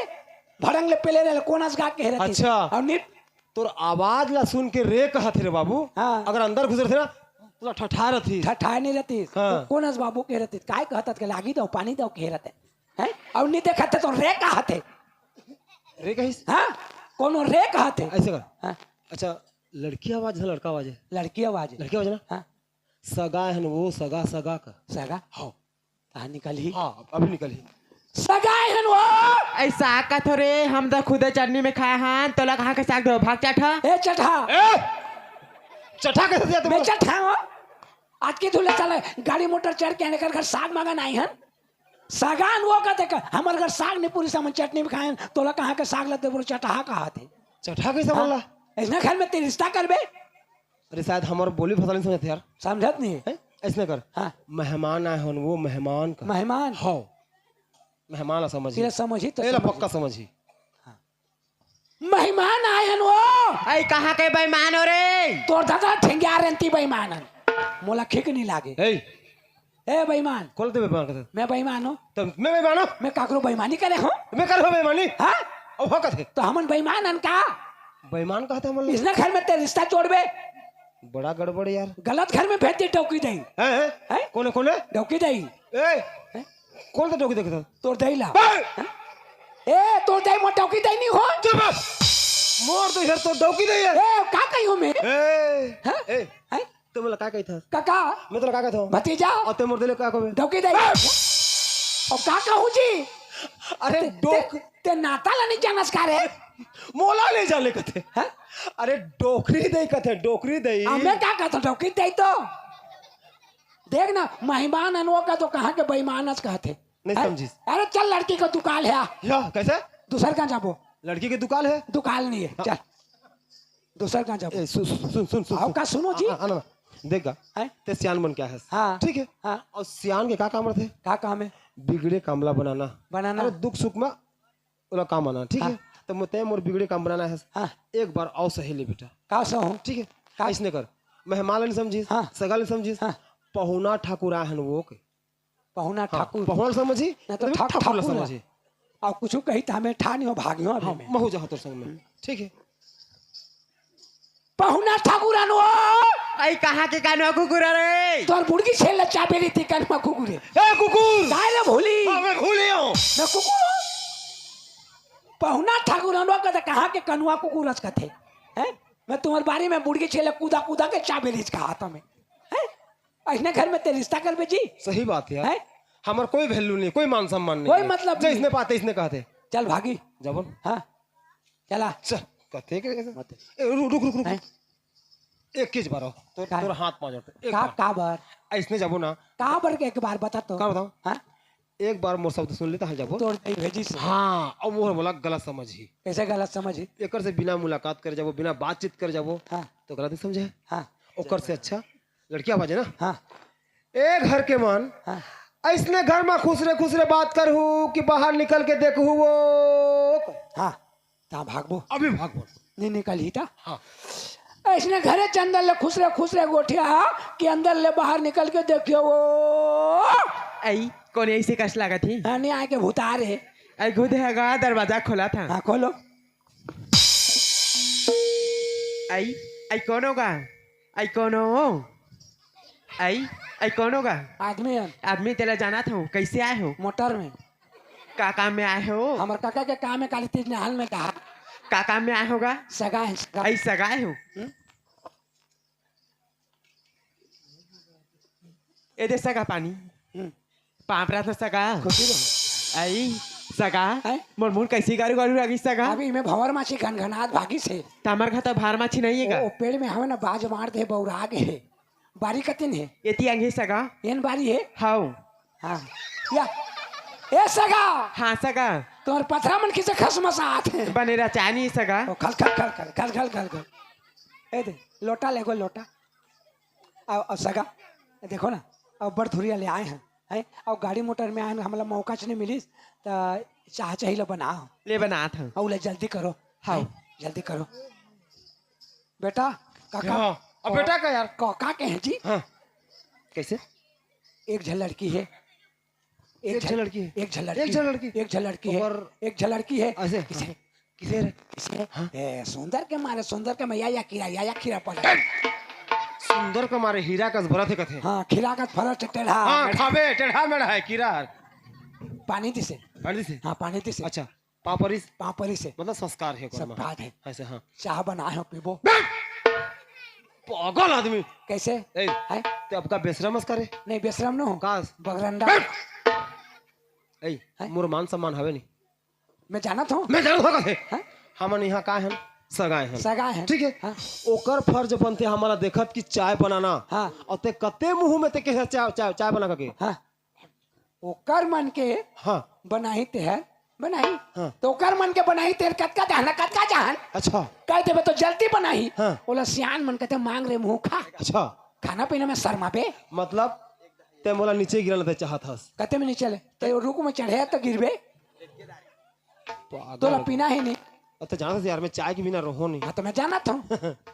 भड़ंग ले पेले रहे, कोन अस गा के रहती? अच्छा। और नित तोर आवाज ला सुन के रे कहत हे रे बाबू। हाँ। अगर अंदर घुसरथे ना, तो ठठारत ही। ठठाए नहीं रहती। हाँ। तो कोन अस बाबू के रहती? काय कहत के लागी दो, पानी दो के रहते? हैं? और नहीं देखत हे तो रे कहत हे। रे कहिस? हाँ? कोनो रे कहत हे? ऐसे कर। हाँ। अच्छा, लड़की आवाज है, लड़का आवाज है? लड़की आवाज है। लड़की आवाज ना? हाँ। सगा हन वो, सगा, सगा का। सगा? हाँ। कहाँ निकलही? हाँ, अभी निकलही। सगा हन वो। ऐसा का थोरे, हम तो खुदे चटनी में खाए हन, तोला कहाँ के साग दो, भाग चटहा। ए चटहा। ए! चटहा कैसे दिया मैं तुमको? चटहा हूँ। आज की धुले चले, गाड़ी मोटर चढ़ के आने कर घर साग मांगन आई हन। सगा हन वो कहते का, हमर घर साग नहीं पूरी समझ चटनी में खाए हन, तोला कहाँ के साग लग दे, बोले चटहा कहा थे। चटहा कैसे हाँ? बोला? अइसना घर में ते रिश्ता करबे? अरे, शायद हमर बोली भाषा नहीं समझत यार। समझत नहीं है? हैं? अइसने कर। हाँ। मेहमान आए हन, वो मेहमान का। मेहमान? हाँ। मेहमान ला समझी। तेला समझी तो एला समझी। पक्का समझी। हाँ। मेहमान आए हन वो। अई, कहाँ के बेईमान हो रे? तोर दादा ठेंगिया रेंती बेईमान हन। मोला ठीक नहीं लागे। ए, ए बेईमान। कोन ते बेईमान कहत? मैं बेईमान हूँ। त मैं बेईमान हूँ? मैं काकरो बेईमानी करे हूँ? मैं करे हूँ बेईमानी? हाँ? अब हो कथे। तो हमन बेईमान हन का? बेईमान कहत हमन ला। अइसना घर में ते रिश्ता जोड़बे? बड़ा गड़बड़ यार। गलत घर में भेज दे डौकी दई। हैं, हैं? हैं? कोने, कोने? डौकी दई। ए, हैं? कोन ते डौकी दई कहत? तोर दई ला। ए! हैं? ए, तोर दई मोर डौकी दई नहीं हो। चुप! मोर तो इधर तोर डौकी दई है। ए, का कही हूँ मैं? ए, हैं? ए, हैं? तैं मोला का कहिथस? काका। मैं तोला का कहिथंव? भतीजा। अउ तैं मोर दई ला का कहिबे? डौकी दई। हैं? अउ का कहूँ जी? अरे ते, डोक- ते, ते नाता ला नहीं जानस का रे? मोला नहीं जाने कथे। हैं? अरे डोकरी दई कथे, डोकरी दई। आ, मैं का कहथंव, डौकी दई तो? देख ना, मेहमान अनवो का तो कहाँ के बेईमान अस कहथे। नहीं हैं? समझिस। अरे चल लड़की के दुकाल हे। या, कैसे? दूसर कहाँ जाबो? लड़की के दुकाल हे? दुकाल नहीं है, हाँ। चल। दूसर कहाँ जाबो? ए, सु-, सु-, सुन, सुन, सुन, आओ सुन। का सुनो जी? आ, आ, आ, ना, ना। देख गा, हैं? तैं सियान बन के आए हस। हाँ। ठीक है? हाँ। अउ सियान के का काम रथे? का काम है? बिगड़े काम ला बनाना। बनाना। अरे दुख सुख में ओला काम आना, ठीक है? हाँ। त मो-, तैं मोर बिगड़े काम बनाना है। हाँ। एक बार अउ सही ले बेटा। का सहूँ? ठीक है? का? अइसने कर। मेहमान ला नहीं समझिस, हाँ। सगा ला नहीं समझिस। हाँ। पहुना ठाकुर आए हन वो के। पहुना हाँ, ठाकुर। पहुना समझी, ना तो तभी ठाक-, ठाकुर ला ठाकुर समझी। अउ कुछु कही त हमें ठा नहीं हो, भागियो अभी हाँ, मैं। महू जाहूँ तोर संग में। ठीक है। पहुना ठाकुर आनो। अई कहाँ के कनवा कुकुर रे? तोर बुड़गी छेल ला चाबे रहिती कनवा कुकुर हे। ए कुकुर! काय रे भूली? हाँ, मैं भूली हूँ। मैं कुकुर हूँ। पहुना ठाकुर आनो कहते कहाँ के कनवा कुकुर अस कथे। हैं? मैं तुम्हारे बारी में बुड़गी छेल ला कूदा कूदा के चाबे रहिस का हाथ में। हैं? अइसने घर में तैं रिश्ता करबे जी? सही बात है यार। हैं? हमर कोई value नहीं, कोई मान सम्मान नहीं कोई है। मतलब नहीं। जइसने पाते, अइसने कहते। चल भागी। जबन। हाँ। चला। चल, कहते के मत। ए, रुक, रुक, रुक, रुक। हैं? एक चीज बार हो। तोर, का? तोर हाथ पाँव जोड़ते। एक का, बार। का बार? अइसने जाबो ना। का बार के एक बार बता तो। का बताओ? हाँ? एक बार मोर शब्द सुन लेता है जाबो। तोर दई भेजिस। हाँ, अब वो मोला गलत समझी। कैसे गलत समझी? एकर से बिना मुलाकात करे जाबो, बिना बातचीत करे जाबो, हाँ। तो गलत नहीं समझे? हाँ। ओकर से अच्छा लड़किया बाजे ना। हाँ। ए घर के मन, हाँ। अइसने घर में खुसरे खुसरे बात करहू कि बाहर निकल के देखहू वो। हाँ, ता भागबो। अभी भागबो। नहीं निकलही ता। हाँ। अइसने घरे च अंदर ले खुसरे खुसरे गोठिया हा कि अंदर ले बाहर निकल के देखियो वो। अई, कोन अइसे कस लागत हे? हाँ, नहीं आए के भूतार हे। अई, खुद हे गा, दरवाजा खोलत हा। हाँ, खोलो। अई, अई कोन हो गा? अई कोन हो? अई, अई कोन हो गा? आदमी हन। आदमी तेला जानत हो, कैसे आए हो? मोटर में। का काम में आए हो? हमर काका के काम हे, काली तीज नहान में कहा। का काम में आए हो गा? सगा हे, सगा। अई सगा आए हो? हम्म? ए दे सगा पानी। हम्म। पाँव परत हँव सगा। खुशी रहो। अई, सगा। हैं? मोर मुँह कैसे गारू गारू लागिस सगा? अभी मैं भंवर माछी घनघनात भागिस हे। त हमर घर त भार माछी नहीं हे का? ओ, पेड़ में हवे ना, बाज मार दे, बौरा गे हे। बारी कतिन हे? एती अंगे सगा। एन बारी हे? हव। हाँ। या। ए सगा। हाँ सगा। तुम्हर पथरा मन किसे खसमसात हे? बने रचानी सगा। ओ, खल, खल, खल। ए दे, लोटा ले गो, लोटा। अउ, अउ सगा, देखो ना, अउ बड़ धुरिया ले आए हन, हैं? अउ गाड़ी मोटर में आए हन, हमला मौका च नहीं मिलिस, त चाह चाही ला बनाओ। ले बनात हन। अउ ले जल्दी करो। हाँ। हैं? जल्दी करो। बेटा, काका, हाँ, अब बेटा का यार? काका के हैं जी? हाँ। कैसे? एक झन लड़की हे, एक एक झन झन लड़की हे। एक झन लड़की एक झन हे। लड़की। एक झन लड़की हे। ओकर एक झन लड़की हे। अइसे, किसे? हाँ। किसे रे? किसे? हाँ। ए, सुंदर के मारे, सुंदर के में या, या खीरा, या, या खीरा पड़ा। सुंदर के मारे हीरा कस बरत हे कथे। हाँ, खीरा कस फरत टेढ़ा। हाँ, खाबे, टेढ़ा मेढ़ा हे खीरा। पानी दिसे। पानी दिसे? हाँ, पानी दिसे। अच्छा, पाँव परिस? पाँव परिस हे। मतलब संस्कार हे ओकर में। संस्कार हे। अइसे, हाँ। चाह बनाए हो, पीबो। पागल आदमी। कैसे? ए, हैं? तैं अबका बेसरम अस का रे? नहीं, बेसरम न हो। का अस? बगरंडा। ए, हैं? मोर मान सम्मान हवे नहीं। मैं जानत हूँ। मैं जानत हूँ कथे। हैं? हमन यहाँ का हन? सगा हन। सगा हन। ठीक है? हाँ। ओकर फर्ज बनथे हमला देखत कि चाय बनाना। हाँ। अउ तैं कते मुँह में तैं कहे चाय, चाय, चाय बना के? हाँ। ओकर मन के हाँ। बनाही ते हर। बनाही। हाँ। तो ओकर मन के बनाही, तेर कतका जहान, कतका जहान। अच्छा। कह देबे तो जल्दी बनाही। हाँ। ओला सियान मन कहते, "मांग रे मुंह खा।" अच्छा। खाना पीना में शर्माबे। मतलब, ते मोला नीचे गिरल ते चाहत हस। कते में नीचे ले? ते रुख में चढ़े तो गिरबे। पागल तोला हो पीना गया। है नहीं? अब तो जानत हस यार, मैं चाय के बिना रहूं नहीं। हाँ, तो मैं जानत हूँ।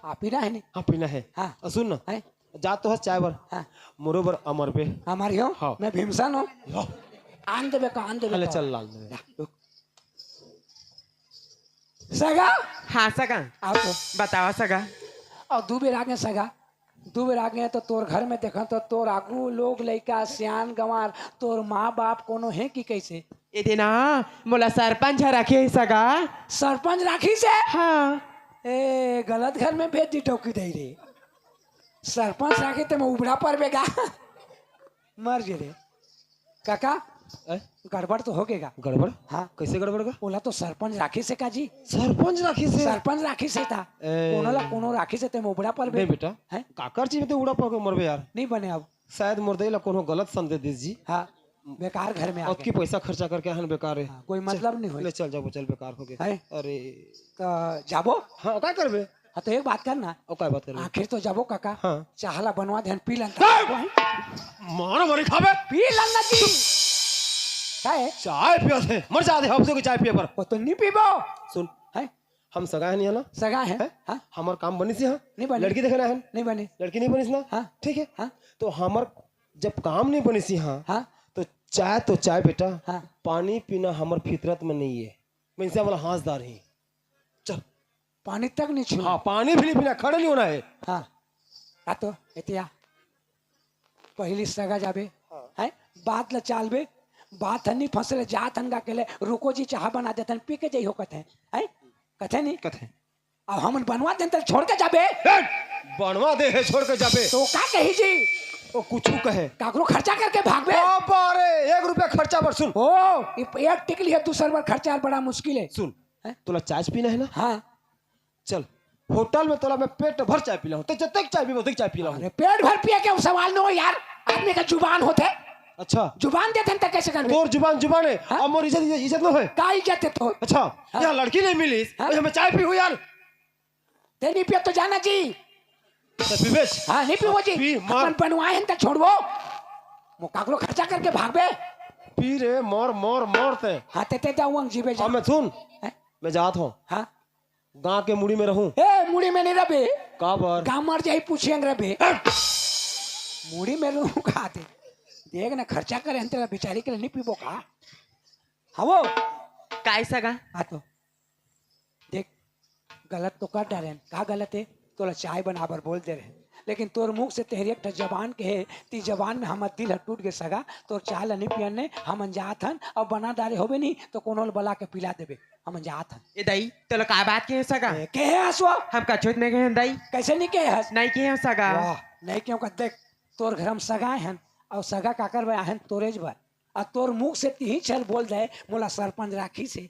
हाँ, पीना है नहीं? हाँ, पीना है। हाँ। और सुन ना, है? जा तो हस चाय बर। हाँ। मोरो बर अमर पे। हमारी हो? हाँ। मैं भीमसन हूँ। लो। आन देबे का, आन देबे अरे का। चल लाल दे। सगा? हाँ सगा। आओ तो। बतावा सगा। और दू बेर आगे सगा। दू बेर आगे तो तोर घर में देखन तो तोर आगू लोग, लइका, सियान, गंवार, तोर माँ बाप कोनो है कि कैसे? ए दे ना, मोला सरपंच ह रखे हे सगा। सरपंच राखी से? हाँ। ए, गलत घर में भेज दी टोकी दई रे। सरपंच राखी ते मैं उबड़ा परबे गा। मर जे रे। काका, ए? गड़बड़ तो हो गेगा। गड़बड़? हाँ। कैसे गड़बड़ का? ओला तो सरपंच राखी से का जी। सरपंच राखी से? सरपंच राखी से था। ए। कोनो ला कोनो राखी से ते मोबड़ा पर बे। नहीं बेटा। हैं? काकर चीज में ते उड़ा पा के मरबे यार। नहीं बने अब। शायद मोर दई ला कोनो गलत संदेश दिस जी। हाँ, बेकार घर में आ अतकी गए। पैसा खर्चा करके हन बेकार है। हाँ, कोई चल, मतलब नहीं होई। ले चल जाबो, चल बेकार हो गए। हैं? अरे। तो जाबो? हाँ, का करबे? हाँ, तो एक बात करना। ओ, काय बात करबे? आखिर तो जाबो काका। हाँ। चाह ला बनवा देहन, पी लन। ए! मारा मारी खाबे। पी लन ना जी। का है? चाय पिया थे, मर जाते हम के चाय पिए पर। वो तो नहीं पीबो। सुन, हैं? हम सगा है नहीं है ना? सगा है। हैं? हाँ? हमर काम बनिस यहाँ। नहीं बने। लड़की देखना है। नहीं बने। लड़की नहीं बनिस ना? हाँ। ठीक है। हाँ। तो हमर जब काम नहीं बनिस यहाँ, हाँ। तो चाय तो चाय बेटा, हाँ। पानी पीना हमर फितरत में नहीं है। मैं इनसे वाला हांसदार ही। चल। पानी तक नहीं छू। हाँ, पानी भी नहीं पीना, खड़े नहीं होना है। हाँ। आ तो, एतिया। पहली सगा जाबे, हाँ। हैं? बात ला चालबे, बात हन नहीं फंसले, जात हन गा के ले, रुको जी, चाह बना देथन, पी के जइहो कथे, हैं? कथे नहीं? कथे। अब हमन बनवा देन, तल छोड़ के जाबे। ए, बनवा दे है, छोड़ के जाबे। तो का कही जी? ओ, कुछू कहे। काकरो खर्चा करके भागबे। बाबा रे, एक रुपया खर्चा बर सुन। ओ, इ-, एक टिकली है, दूसर बार खर्चा बड़ा मुश्किल है। सुन, हैं? तोला चाय पीना है ना? हाँ। चल, होटल में तोला मैं पेट भर चाय पिलाहूं। ते जतेक चाय पीबे, ओतेक चाय पिलाहूं। अरे, पेट भर पिए के सवाल नो यार, आदमी का जुबान होथे। अच्छा। जुबान देथन त कैसे करबे? तोर जुबान जुबान है, हाँ? अब मोर इज्जत, इज्जत, इज्जत नो है। का इज्जत है तोर? अच्छा, हाँ? यहाँ लड़की नहीं मिलिस, हाँ? मैं चाय पीहूं यार। ते नहीं पियो तो जाना जी। ते पीबेच? हाँ, नहीं पीबो जी। पी, मार। अपन बनवाए हन त छोड़बो। मो काकरो खर्चा करके भागबे। पी रे, मोर, मोर, मोर ते। हाँ, ते, ते जाऊंग जीबे जा। अब मैं सुन, हैं? मैं जात हूँ। हाँ। गांव के मुड़ी में रहूं। ए, मुड़ी में नहीं रबे। काबर? गांव मर जाही पूछेंग रबे। मुड़ी में रहूं कहा थे। देख ना, खर्चा करे हन तेला, बिचारी के लिए नहीं पीबो का? हवो। काय सगा? हाँ तो। देख, गलत तो कर डारेन। का गलत है? तोला चाय बनाबर बोल दे रहे। लेकिन तोर मुख से तेहरी एक ठा जबान के है, ती जबान में हमर दिल ह टूट गे सगा। तोर चाय ला नहीं पियन ने, हमन जात हन, अब बना डारे होबे नहीं, तो कोनो ल बला के पिला देबे। हमन जात हन। ए दाई, तोला का बात के हे सगा? ए, के हे हसवा? हम कछुत नहीं के हन दाई। कैसे नहीं के हस? नहीं के हन सगा। वाह, नहीं क्यों का देख, तोर घर हम सगा हन, और सगा काकर बर आहन तोरेज बर। आ तोर मुख से तिही छल बोल दे, मोला सरपंच राखी से।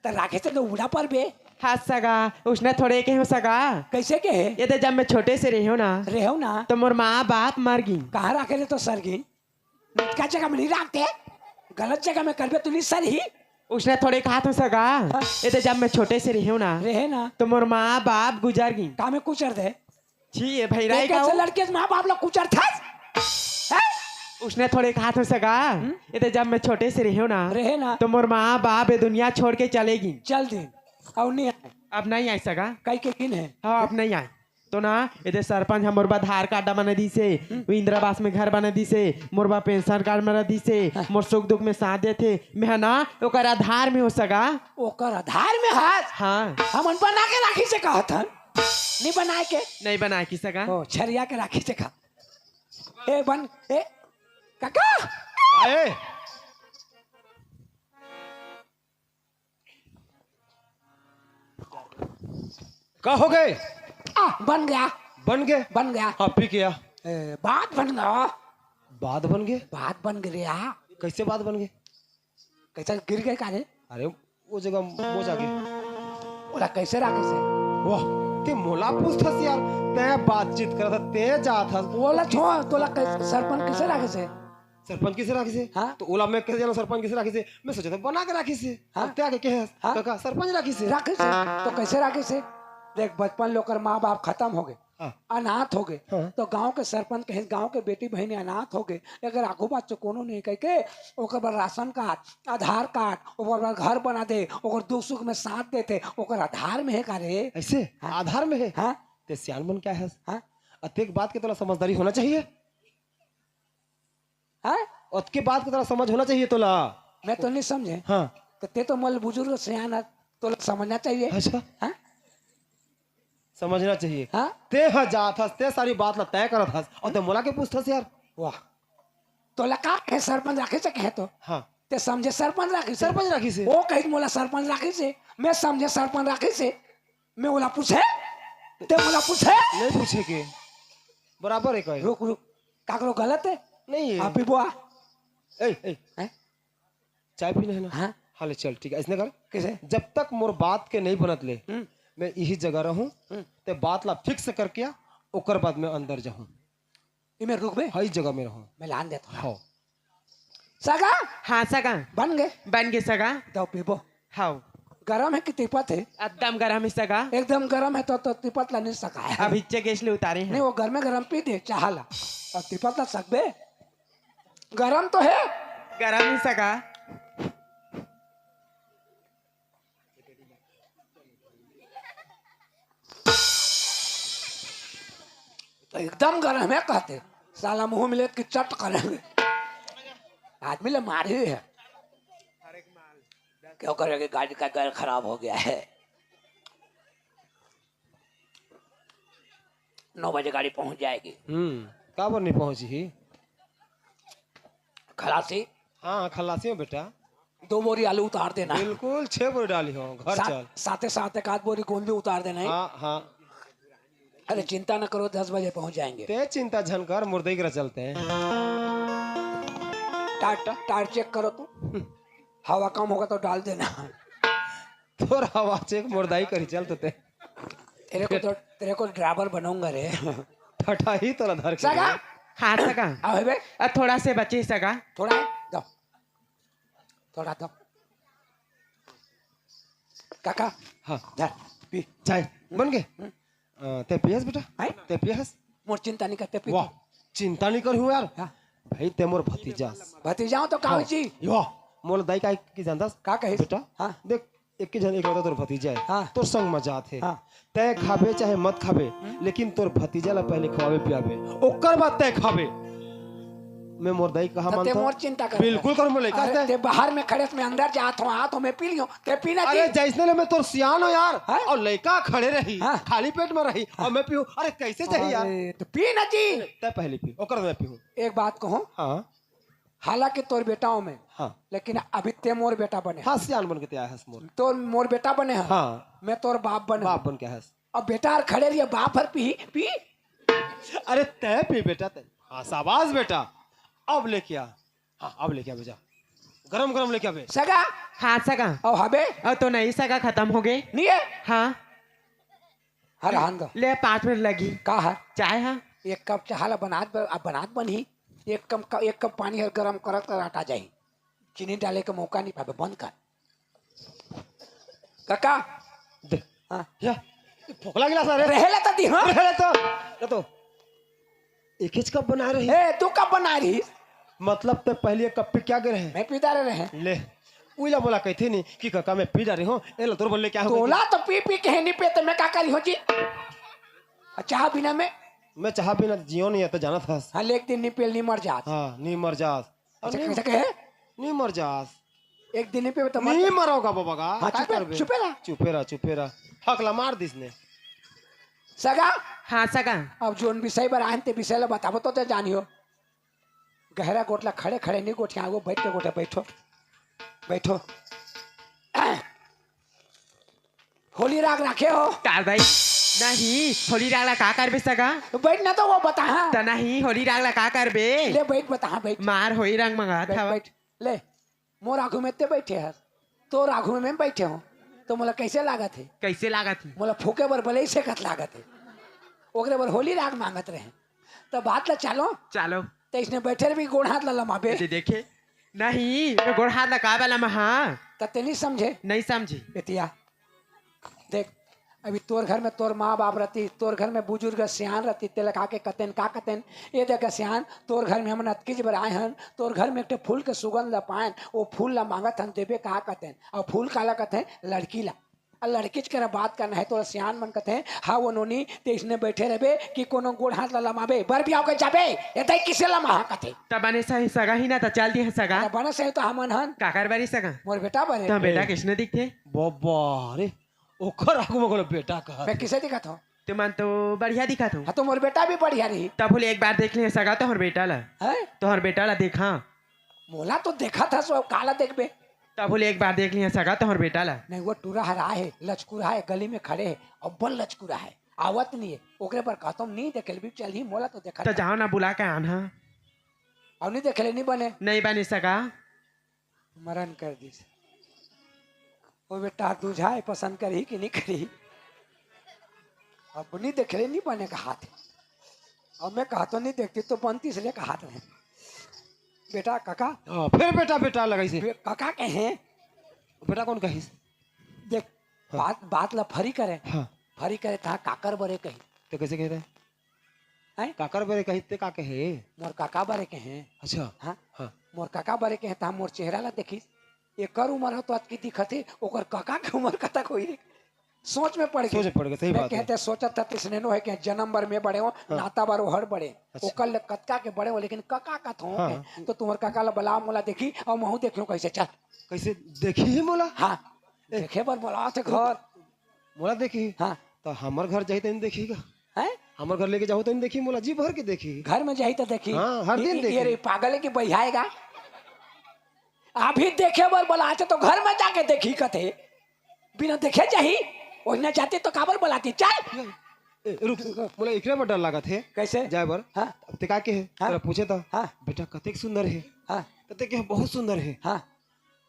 त राखे से तो उड़ा पर बे। हाँ सगा, उसने थोड़े के हो सगा। कैसे के है? ये दे जब मैं छोटे से रहे हो ना। रहे हो ना? तो मोर माँ बाप मर गई। कहाँ राखे रे तो सर गई? का जगह में नहीं राखते, गलत जगह में करबे तू नहीं सर ही। उसने थोड़े कहा था सगा। हाँ। ये तो जब मैं छोटे से रहे हूँ ना, रहे ना। तो मोर माँ बाप गुजर गई। का में कुचर दे? छी, ये भैराई देखे का से हो? लड़के से माँ बाप लोग कुचर था। हैं? उसने थोड़े कहा था सगा। हम्म? ये तो जब मैं छोटे से रहे हूँ ना, रहे ना। तो मोर माँ बाप ये दुनिया छोड़ के चले गई। चल दे। और नहीं आए। अब नहीं आए सगा। कई के दिन है? हाँ, अब नहीं आए। तो ना, एदे सरपंच ह मोर बर आधार कार्ड बना दिसे, हम्म। वो इंदिरा आवास में घर बना दिसे, मोर बर पेंशन कार्ड बना दिसे, हाँ। मोर सुख दुख में साथ देथे, मैं ह ना ओकर आधार में हो सगा। ओकर आधार में हस? हाँ। हमन बना के राखी से कहत हन। नहीं बनाए के? नहीं बनाए की सगा। ओ, छरिया के राखी से कहा। ए, बन, ए, काका! ए! का हो गए? आ, बन गया। बन गए? बन गया। हाँ, पी के आ। ए, बात बन गया। बात बन गए? बात बन गया। कैसे बात बन गए? कैसे गिर गए का रे? अरे, वो जगह मोच आ गई। ओला कैसे राखे से? वाह, ते मोला पूछथस यार, तैं बातचीत करत हस, तैं जात हस। ओला छोड़, तोला कैसे, सरपंच कैसे राखे से? सरपंच कइसे राखिस हे? हाँ। त ओला मैं कइसे जानंव सरपंच कइसे राखिस हे? मैं सोचेंव त बना के राखिस हे। हाँ। अब तैं आके कहे हस, हाँ। कका सरपंच राखिस हे। राखिस हे। त कइसे राखिस हे? देख, बचपन ले ओकर माँ बाप खतम होगे, हाँ। अनाथ होगे, हाँ। त गांव के सरपंच कहिस, गांव के बेटी बहिनी अनाथ होगे, अगर आगू बात से कोनो नहीं कहिके, ओकर बर राशन कार्ड, आधार कार्ड, ओकर बर घर बना दे, ओकर दुख सुख में साथ देथे, ओकर आधार में हे का रे? अइसे? हाँ। आधार में हे? हाँ। तैं सियान बन के आए हस। हाँ। अतेक बात के तोला समझदारी होना चाहिए। हाँ? अतके बात के तोला समझ होना चाहिए तोला। मैं तो नहीं समझें। हाँ। त तैं तो मोर ले बुजुर्ग सियान हस, तोला समझना चाहिए। अच्छा। हाँ? समझना चाहिए। हाँ? तैं ह जात हस, तैं सारी बात ला तय करत हस, अउ तैं मोला के पूछथस यार। वाह। तोला का कहे सरपंच राखिस हे कहे त? हाँ। तैं समझे सरपंच राखिस हे? सरपंच राखिस हे। ओ कहिस मोला सरपंच राखिस हे, मैं समझें सरपंच राखिस हे। मैं ओला पूछें? तैं मोला पूछे? नहीं पूछे के। बराबर हे कहे। रुक, रुक। काकरो गलत हे? नहीं हे। आप पीबो आ। ए, ए। हैं? चाय पीना हे ना? हाँ। हाँ, ले चल, ठीक हे। अइसने कर। कइसे? जब तक मोर बात के नहीं बनत ले, हम्म। मैं इही जगह रहूं, हम्म। तैं बात ला fix करके आ, ओकर बाद मैं अंदर जाहूं। इमे रुकबे? हाँ, इही जगह में रहूं। मैं लान देथंव। हाँ। सगा? हाँ, सगा। बन गे? बन गे, सगा। दव पीबो। हाँ। गरम हे कि तिपत हे? एकदम गरम हे, सगा। एकदम गरम हे त, त तिपत ला नहीं सकाय। अभी चे गैस ले उतारे हंव। नहीं, ओ गरमे गरम पी दे, चाहा ला। अउ तिपत ला सकबे? गरम तो हे। गरम हे, सगा। त एकदम गरम हे कहते, साला मुंह में लेत कि चट करेंगे। आदमी ला मारे हे। क्यों करेंगे, गाड़ी का gear खराब हो गया है। नौ बजे गाड़ी पहुंच जाएगी। हम्म, काबर नहीं पहुंची ही? खलासी? हाँ, खलासी में बेटा। दो बोरी आलू उतार देना। बिल्कुल, छह बोरी डाली हो, घर सा-, चल। साथे साथ एक आध बोरी गोंदली उतार देना है। हाँ, हाँ। अरे चिंता न करो, दस बजे पहुंच जाएंगे। तैं चिंता झन कर, मुर्दई करा चलते हैं। टायर, टायर check करो तो। हवा कम होगा तो डाल देना। तोर हवा check, मुर्दई करी चल तो तैं। तेरे को तो, तेरे को driver बनाऊंगा रे। ठठाही तोला धर के सगा? रे। हाँ, सगा। अब हे बे? अ, थोड़ा से बचे, सगा। थोड़ा है? दो। थोड़ा दो। काका, हाँ। धर, पी। चाय बन गे? हम्म। अ, तैं पियस बेटा? हैं? तैं पियस? मोर चिंता नहीं करते, पी। वाह, चिंता नहीं करिहूं यार। हाँ। भाई, तैं मोर भतीजा हस। भतीजा हंव तो का हाँ। होइस? यो, मोला दाई का कि जानथस? का कहिस? बेटा, हाँ। देख, एक ही झन एकलौता तोर भतीजा हे, हाँ। तोर संग म जात हे। हाँ। तैं खाबे चाहे मत खाबे, हम्म। लेकिन तोर भतीजा ला पहले खवाबे पियाबे, ओकर बाद तैं खाबे। मैं मोर दाई कहा त तैं मानथंव। मोर चिंता कर। बिल्कुल कर, मोर लइका अरे, तैं। तैं बाहर में खड़े हस, मैं अंदर जात हंव, आत हंव, मैं पी लिहूं, तैं पी ना हाँ? अरे, जइसने ले मैं तोर सियान हंव यार, हाँ? अउ लइका खड़े रही, हाँ। खाली पेट में रही, हाँ। अउ मैं पीहूं, अरे, कइसे जाही यार? अरे, त पी ना जी। तैं पहले पी, ओकर बाद मैं पीहूं। एक बात कहूं, हाँ। हालांकि तोर बेटा हंव मैं, हाँ। लेकिन अभी तैं मोर बेटा बने हस। हाँ, सियान बन के तैं आए हस मोर। तोर मोर बेटा बने हस। हाँ। मैं तोर बाप बने हंव। बाप बन के आए हस। अब बेटा हर खड़े रही, बाप हर पी, पी। अरे तैं पी बेटा, तैं। हाँ, शाबाश बेटा। अब लेके आ। हाँ, अब लेके आ बेटा। गरम गरम लेके आबे। सगा? हाँ, सगा। अउ हबे? अउ तो नहीं सगा, खतम होगे। नहीं हे? हाँ। हाँ, रहन दो। ले, पाँच मिनट लगी। का हे? चाय हे। एक कप चाहा ला बनात ब-, अब बनात बनही। एक कप, एक कप पानी हर गरम करत करत आ जाही। चीनी डाले के मौका नहीं पाबे, बंद कर। काका। दे। हाँ। या, फोकला गिलास हे रे। रहे ला त दी, हाँ? रहे ला त। ले तो। एकेच कप बनाए रही। ए, दू कप बनाए रही। मतलब तैं पहली एक कप पी के आ गे रहे? मैं पी डारे रहें। ले, उइला मोला कहिथे नहीं कि काका मैं पी डारे हंव, एला तोर बर लेके आए हंव। तोला तो पी पी के हे नहीं पे, त मैं का करिहूं जी? अ, चाहा बिना मैं? मैं चाहा बिना जियों नहीं हे, तैं जानत हस। हाँ, ले एक दिन नहीं पी ले, नहीं मर जात। हाँ, नहीं मर जात। अच्छा, नहीं, कइसे कहे? नहीं मर जास। एक दिन नहीं पीबे त मर नहीं जा। मरोगा बाबा का। हाँ, का चुपे, करबे? चुपे रह। चुपे रह, चुपे रह। हक ला मार दिस ने। सगा? हाँ, सगा। अब जोन विषय बर आए हन, ते विषय ला बताबो तो ते जानियो। गहरा गोठ ला खड़े खड़े नहीं गोठिया, वो बैठ के गोठे बैठो। बैठो। होली राग राखे हो? का भाई? नहीं, होली राग ला का करबे सगा? तो बैठ ना, तो वो बता, हाँ। त नहीं, होली राग ला का करबे? ले बैठ, बता, हाँ, बैठ। मार होली राग मंगात बैठ, हवा। बैठ। ले, मोर आघू में ते बैठे हस, तोर आघू में मैं बैठे हंव, तो मोला कइसे लागत हे? कइसे लागत हे? मोला फूके बर बलई सेकत लागत हे, ओकरे बर होली राग मांगत रहें। त बात ला चालो। चालो। त इसने बैठे रहे भी गोड़ हाथ ला लमाबे। ते देखे? नहीं, मैं गोड़ हाथ ला काबर लमाहूं? त ते नहीं समझे? नहीं समझी। बेटिया, देख, अभी तोर घर में तोर माँ बाप रहती, तोर घर में बुजुर्ग सियान रहती, तेला का के कतेन, का कतेन? ये देख सियान, तोर घर में हमन अतकीच बर आए हन, तोर घर में एक ठे फूल के सुगंध ला पाएन, वो फूल ला मांगत हन, देबे का कतेन? अउ फूल काला कथे? लड़की ला। अउ लड़कीच करा बात करना हे, तोला सियान मन कथे, हाँ वो नोनी, ते इसने बैठे रहबे कि कोनो गोड़ हाथ ला लमाबे, बर बिहाव के जाबे, ये तई किसे लमाहा कथे? त बने सही सगा ही ना, त चल दिहे सगा। अरे बने सही तो हमन हन। काकर बरी सगा? मोर बेटा बरे। त बेटा किसने दिखथे? बाबा रे, ओखर आगू में कोनो बेटा कहा। मैं किसे दिखत हूँ? तुमन तो बढ़िया दिखत हो। हाँ, तो मोर बेटा भी बढ़िया रही। तब बोले एक बार देख ले सगा तोहर बेटा ला। हैं? तोहर बेटा ला देखा। मोला तो देखत हस, काला देखबे। तब बोले एक बार देख ले सगा तोहर बेटा ला। नहीं, वो टूरा हरा है, लचकुरा है, गली में खड़े है, अब्बल लचकुरा है, आवत नहीं है। ओकरे पर कहतो नहीं देखे भी चल ही, मोला तो देखत तो हस। जाओ ना बुला के आना। अउ नहीं देखे ले नहीं बने। नहीं बने सगा। मरण कर दिस। ओ बेटा, दूझा हे, पसंद करही कि नहीं करही? अब नहीं देखे ले, नहीं बने कहाथे। अब मैं कहतो नहीं देखती तो बनती इसलिए कहात रहे। बेटा, काका। हाँ, फिर बेटा, बेटा लगाइसे। बे-, काका कहे। बेटा कौन कहिस? देख, हाँ। बात, बात ला फरी करे। हाँ। फरी करे तहाँ काकर बरे कही। तो कैसे कहता है? हैं? काकर बरे कही ते का कहे? मोर काका बरे कहे। अच्छा। हाँ? हाँ। मोर काका बरे कहे, त मोर चेहरा ला देखिस। एकर उमर ह तो अतकी दिखत हे, ओकर काका के उमर कतक होही रे? सोच में पड़ गे। सोच में पड़ गे, सही मैं बात हे। कहते सोचत था, तिसने नो हे कि जन्म बर में बड़े हो, हाँ। नाता बर ओहर बड़े। अच्छा। ओकर ले कतका के बड़े हो, लेकिन काका कथों हाँ, के। हाँ। तो तुम्हर काका ला बला मोला देखी, अउ महूँ देखियो कैसे, चल। कैसे देखी ही मोला? हाँ। ए। देखे बर बोला थे घर। मोला देखी? हाँ। तो हमर घर जाही त नहीं देखी का? हैं? हमर घर लेके जाहू त नहीं देखी, मोला जी भर के देखी। घर में जाही त देखी। हाँ, हर दिन ये, देखी। ये रे, पागल हे कि बइहाय गा? अभी देखे बर बलाथे तो घर में जाके देखी कथे। बिना देखे जाही? ओहिना जाती तो काबर बलाती? चल। ए, रुक, रुक, मोला एकरे बर डर लागत हे। कैसे? जाए बर। हाँ। अब ते का कहे? हाँ। तोला पूछे त, हाँ। बेटा कतेक सुंदर हे। हाँ। त ते कहे बहुत सुंदर हे। हाँ।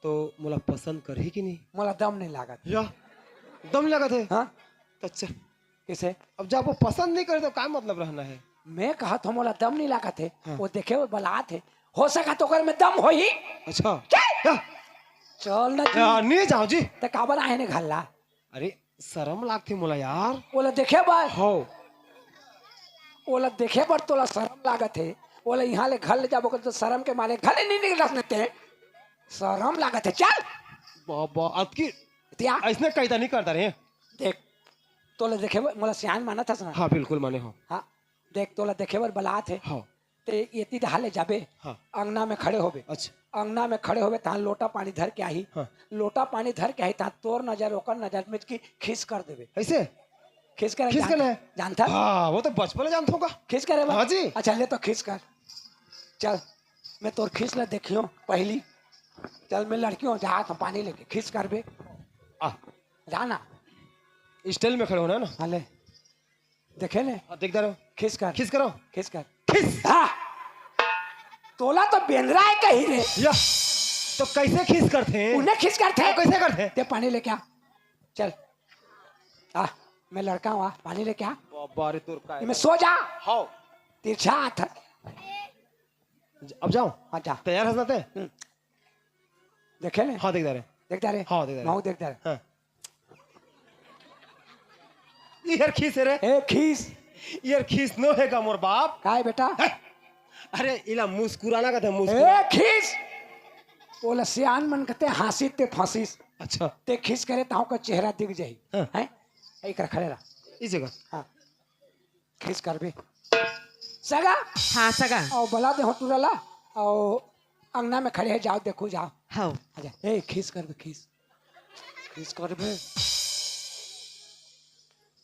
तो मोला पसंद करही कि नहीं? मोला दम नहीं लागत। या, दम नहीं लागत हे? हाँ। तो अच्छा। किसे? अब जब वो पसंद नहीं करे तो का मतलब रहना हे? मैं कहत हूँ मोला दम नहीं लागत हे। हाँ। वो देखे वो बलात हे। हो सका तो ओकर में दम होही। अच्छा। चल। या। चल ना जी। या, नहीं जाओ जी। त काबर आए ने घर ला? अरे, शरम लागथे मोला यार। ओला देखे बर? हो। ओला देखे बर तोला शरम लागत हे। ओला इहाँ ले घर ले जाबो कर तो शरम के मारे घर ले नहीं निकलस न ते। शरम लागत हे, चल। बाबा, अतकी तिया। अइसने कायदा नहीं करता रे। देख, तोला देखे बर, मोला सियान मानत हस ना? हाँ, बिल्कुल माने हो। हाँ, देख, तोला देखे बर बलात हे। हाँ। ते एती डहार ले जाबे, हाँ। अंगना में खड़े होबे। अच्छा। अंगना में खड़े होबे, तहाँ लोटा पानी धर के आही। हाँ। लोटा पानी धर के आही, तहाँ तोर नजर, ओकर नजर में की खीस कर देबे। कैसे? खीस करे खीस जान-, करे? जानता? हाँ, वो तो बचपन में जानता हूँ का। खीस करे बा? हाँ जी। अच्छा, ले तो खीस कर। चल, मैं तोर खीस ला देखियो पहली। चल, मैं लड़की हूँ, जा तो पानी लेके खीस करबे। आ। जाना। स्टाइल में खड़े होना ना। हाँ, ले। देखे ले? हाँ, देखता रहो। खीस कर। खीस करो। खीस कर। खीस। हाँ। तोला तो बेंदरा हे कही रे। या, तो कैसे खीस करथे? उन्हें खीस करथे। हाँ, कैसे करथे? ते पानी लेके आ। चल। आ, मैं लड़का हूँ, आ, पानी लेके आ। बाबा रे, तोर का हे? मैं सो जा। हाँ। तिरछा हाथ। अब जाओ। हाँ, जा। तैयार हस ना ते? हम्म। देखे ले? हाँ, देखता रहे। देखता रहे? हाँ, देखता रहे। महूँ देखता रहे। हाँ। इहर खीस हे रे। ए, खीस। इहर खीस नो हे का मोर बाप? काय बेटा? हैं? अरे, इला मुस्कुराना कथे, मुस्कुरा। ए, खीस। ओला सियान मन कथे हाँसी ते फँसिस। अच्छा। ते खीस करे तहाँ का चेहरा दिख जाही। हाँ। हैं? ए, इकर खड़े रह। इस जगह। हाँ। खीस करबे। सगा। हाँ, सगा। अउ बला दे हो टूरा ला। अउ अंगना में खड़े हे, जाओ देखो, जाओ। हाँ। आजा। ए, खीस करबे, खीस। खीस करबे।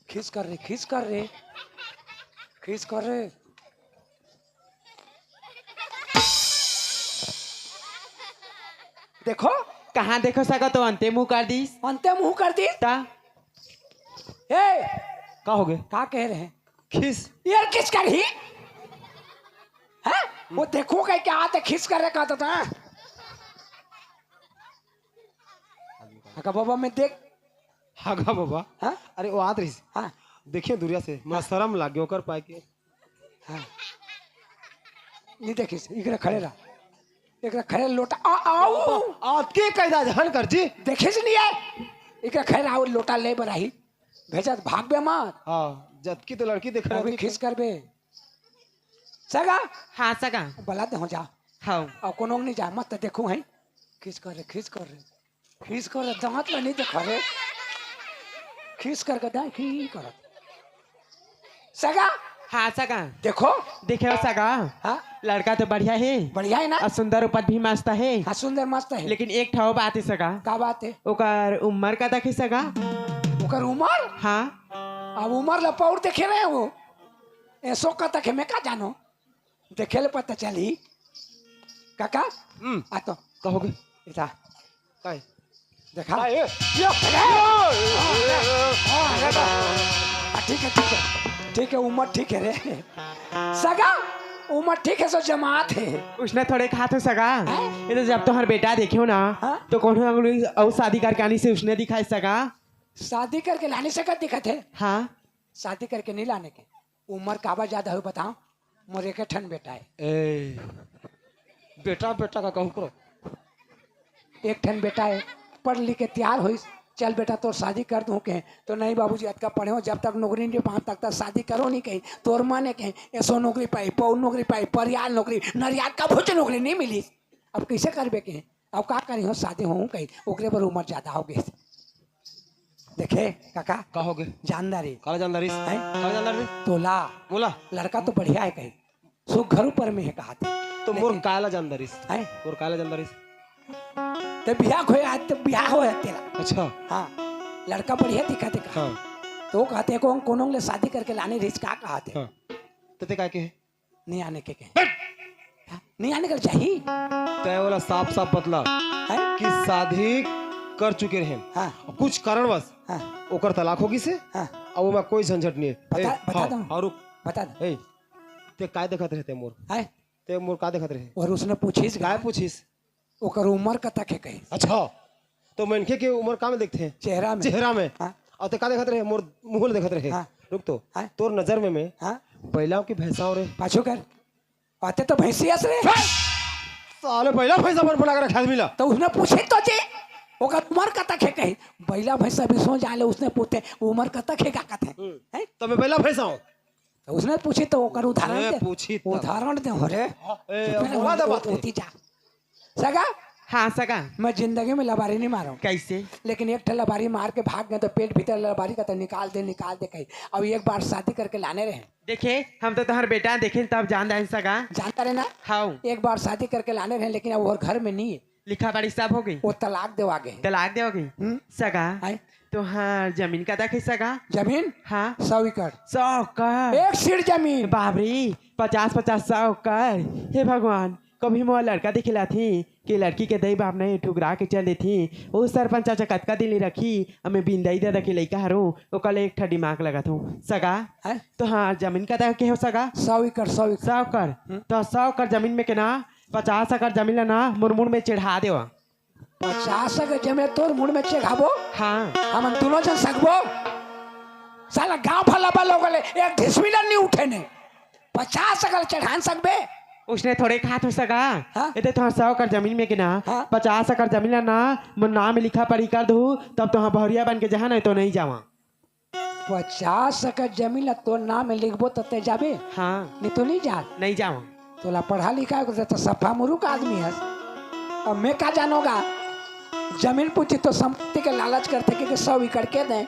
खीस कर रे, खीस कर रे। खीस कर रे। देखो। कहाँ देखो सगा, तो अंते मुँह कर दिस। अंते मुँह कर दिस? ता? ए! का होगे? का कहे रहे? खीस। यार, खीस करही? हैं? वो देखो कह के आते खीस कर रे कहता था। हगा बाबा, मैं देख। हगा बाबा? हाँ? अरे, वो आत रहिस। हाँ। देखियो दुरिया से, मोला हाँ। शरम लागे ओकर पाय के। हाँ। नहीं देखिस, इकरा खड़े रह, इकरा खड़े लोटा, आ, आओ। आपके कैदा जहन कर जी। देखिस नहीं है, इकरा खड़े रह, लोटा ले बर आही, भेजत भागबे मत। हाँ, जतकी तो लड़की देख रहा अभी थी। खींच करबे। सगा। हाँ, सगा। बला दे हो जा। हाँ। और कोनो नहीं जा, मत देखो है। खींच कर रे, खींच कर रे। खींच कर रे, दांत ला नहीं देखा रे। खींच कर के दाई, खींच कर। सगा। हाँ, सगा। देखो। देखे हो सगा? हाँ। लड़का तो बढ़िया है। बढ़िया है ना? और सुंदर उपज भी मस्त है। हाँ, सुंदर मस्त है। लेकिन एक ठो बात है सगा। का बात है? ओकर उम्र का तक है सगा? ओकर उम्र? हाँ। अब उम्र ला पौर देखे रहे हो। ऐसो का तक है, मैं का जानो? देखे ले पता चली। काका? हम्म। आ तो। का होगे? इता। काय? देखा? काय? ये, ये, अरे! ये, हाँ, अरे बा। हाँ, ठीक है, ठीक है। ठीक है, उम्र ठीक है रे। सगा, उम्र ठीक है, सो जमात है। उसने थोड़े कहा तो सगा। हैं? ये तो जब तोहर बेटा देखे हो ना, हाँ? तो कोनो अंगली अउ शादी करके आनी से उसने दिखाए सगा। शादी करके लाने से कब दिखत है? हाँ। शादी करके नहीं लाने के। उम्र काबर ज्यादा हो बताओ? मोर एक ठन बेटा है। ए, बेटा, बेटा का कहू करो। एक ठन बेटा है, पढ़ लिख के तैयार होइस, चल बेटा तोर शादी कर दूं के, तो नहीं बाबूजी, अतका पढ़े हो, जब तक नौकरी नहीं पाऊं, तब तक शादी करो नहीं कही। तोर मन है कही, ऐसो नौकरी पाई, पौर नौकरी पाई, परियाल नौकरी, नरियाल का भुज नौकरी नहीं मिली। अब कैसे करबे के? अब का करी हो, शादी होऊं कही, ओकरे बर उम्र ज्यादा हो गई। देखे काका, का हो गए? जानदार है। काला जानदार है? हैं? काला जानदार है? तोला। मोला? लड़का तो बढ़िया है कही, सुघर ऊपर में है कहा थे। तो मोर लेकिन काला जानदार है? हैं? मोर काला जानदार है? ते बियाह होए, आज तो बियाह होए तेला। अच्छा। हाँ, लड़का बढ़िया दिखा थे कहा। हाँ। तो कहते को कोनो ले शादी करके लाने रिस का कहा थे। हाँ। तो ते का के है? नहीं आने के कहे। हट! हाँ, नहीं आने के चाही। तय वाला साफ साफ बतला है? कि शादी कर चुके रहे। हाँ। कुछ कारणवश हाँ। ओकर तलाक हो गई से। हाँ। अब ओमा कोई झंझट नहीं है। बता, ए, बता हाँ, दो। हाँ, रुक। बता दो। ए, ते काय देखत रहे ते मोर? है? ते मोर का देखत रहे? और उसने पूछिस काय का? पूछिस? ओकर उम्र कतक हे कही। अच्छा, तो मनखे के उम्र का में देखथे? चेहरा में। चेहरा में। हाँ। अउ ते का देखत रहे? मोर मुंह ल देखत रहे। हाँ। रुक तो। हाँ। तोर नजर में मैं हाँ। बैलाव के भैंसाव रे? पाछू कर। आते तो भैंसियस रे। साले बैला भैंसा बन बना के रखे आदमी ला। तो उसने पूछे तो जे, ओकर उम्र कतक हे कही। बैला भैंसा भी सो जाले, उसने पूछे, "उम्र कतक हे का कथे?" हम्म। हैं? तो मैं बैला भैंसा हूँ। तो उसने पूछी तो ओकर उदाहरण ए, दे। पूछी तब। उदाहरण दे हो रे। हाँ, ए, चुप रह, मोला दे बात है। ओती जा। सगा? हाँ, सगा। मैं जिंदगी में लबारी नहीं मारूं। कैसे? लेकिन एक ठे लबारी मार के भाग गए तो पेट भीतर लबारी का तो निकाल दे, निकाल दे कही। अब एक बार शादी करके लाने रहे। देखे, हम तो तोहर बेटा देखे तब जान रहे सगा। जानता रहे ना? हाँ। एक बार शादी करके लाने रहे, लेकिन अब वो घर में नहीं है। लिखा पढ़ी सब हो गई? वो तलाक देवा गए। तलाक देवा गई? हम्म। सगा, आय? तोहार जमीन कतक हे सगा? जमीन? हाँ। सौ एकड़। सौ एकड़? एक सीढ़ जमीन। बाप रे, पचास, पचास, सौ एकड़। हे भगवान, कभी मोर लड़का दिखिलाथी कि लड़की के दई बाप नहीं ठुकरा के चल देथी। ओ सरपंच चाचा कतका दिन ले रखी, अमे बिंदई ददा के लइका हरो, ओकर ले एक ठा दिमाग लगाथो। सगा, हैं? तोहार जमीन कतक के हो सगा? सौ एकड़, सौ एकड़। सौ एकड़? हम्म। तो सौ एकड़ जमीन में के ना पचास एकड़ जमीन ला ना मोर मुड़ में चढ़ा देवा। पचास एकड़ जमीन तोर मुड़ में चढ़ाबो? हाँ। हमन दोनों झन सकबो? साला गांव भर लबा लोग ले, एक ढिसमिला नहीं उठे ने। पचास एकड़ चढ़ान सकबे? उसने थोड़े कहा तो सगा। हाँ? एदे तो सौ एकड़ जमीन में के ना, हाँ? पचास एकड़ जमीन ला ना, मोर नाम में लिखा पढ़ी कर दू, तब तो हाँ बहुरिया बन के जहाँ, नहीं तो नहीं जावा। पचास एकड़ जमीन ला तोर नाम में लिखबो त तै जाबे? हाँ। नहीं तो नहीं जा। नहीं जावा। तोला पढ़ा लिखा है तो सफा मुरुख आदमी है। अब मैं का जानोगा? जमीन पूछी तो संपत्ति के लालच करथे कि सौ एकड़ के दे।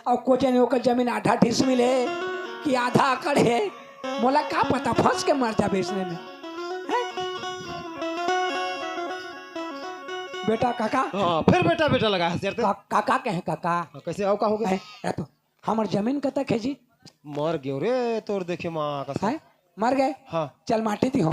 अब को जाने ओकर जमीन आधा डिसमिल है कि आधा एकड़ है, मोला का पता, फंस के मर जाबे इसने में। हैं? बेटा काका? हाँ, फिर बेटा, बेटा लगा है, सिर पे। का-, काका कहे, काका। हाँ, कैसे आओ, का हो गया? हैं? या तो हमर जमीन कतक है जी? मर गयो रे, तोर देखे माँ का हैं? मर गए? हाँ। चल माटी दी हो।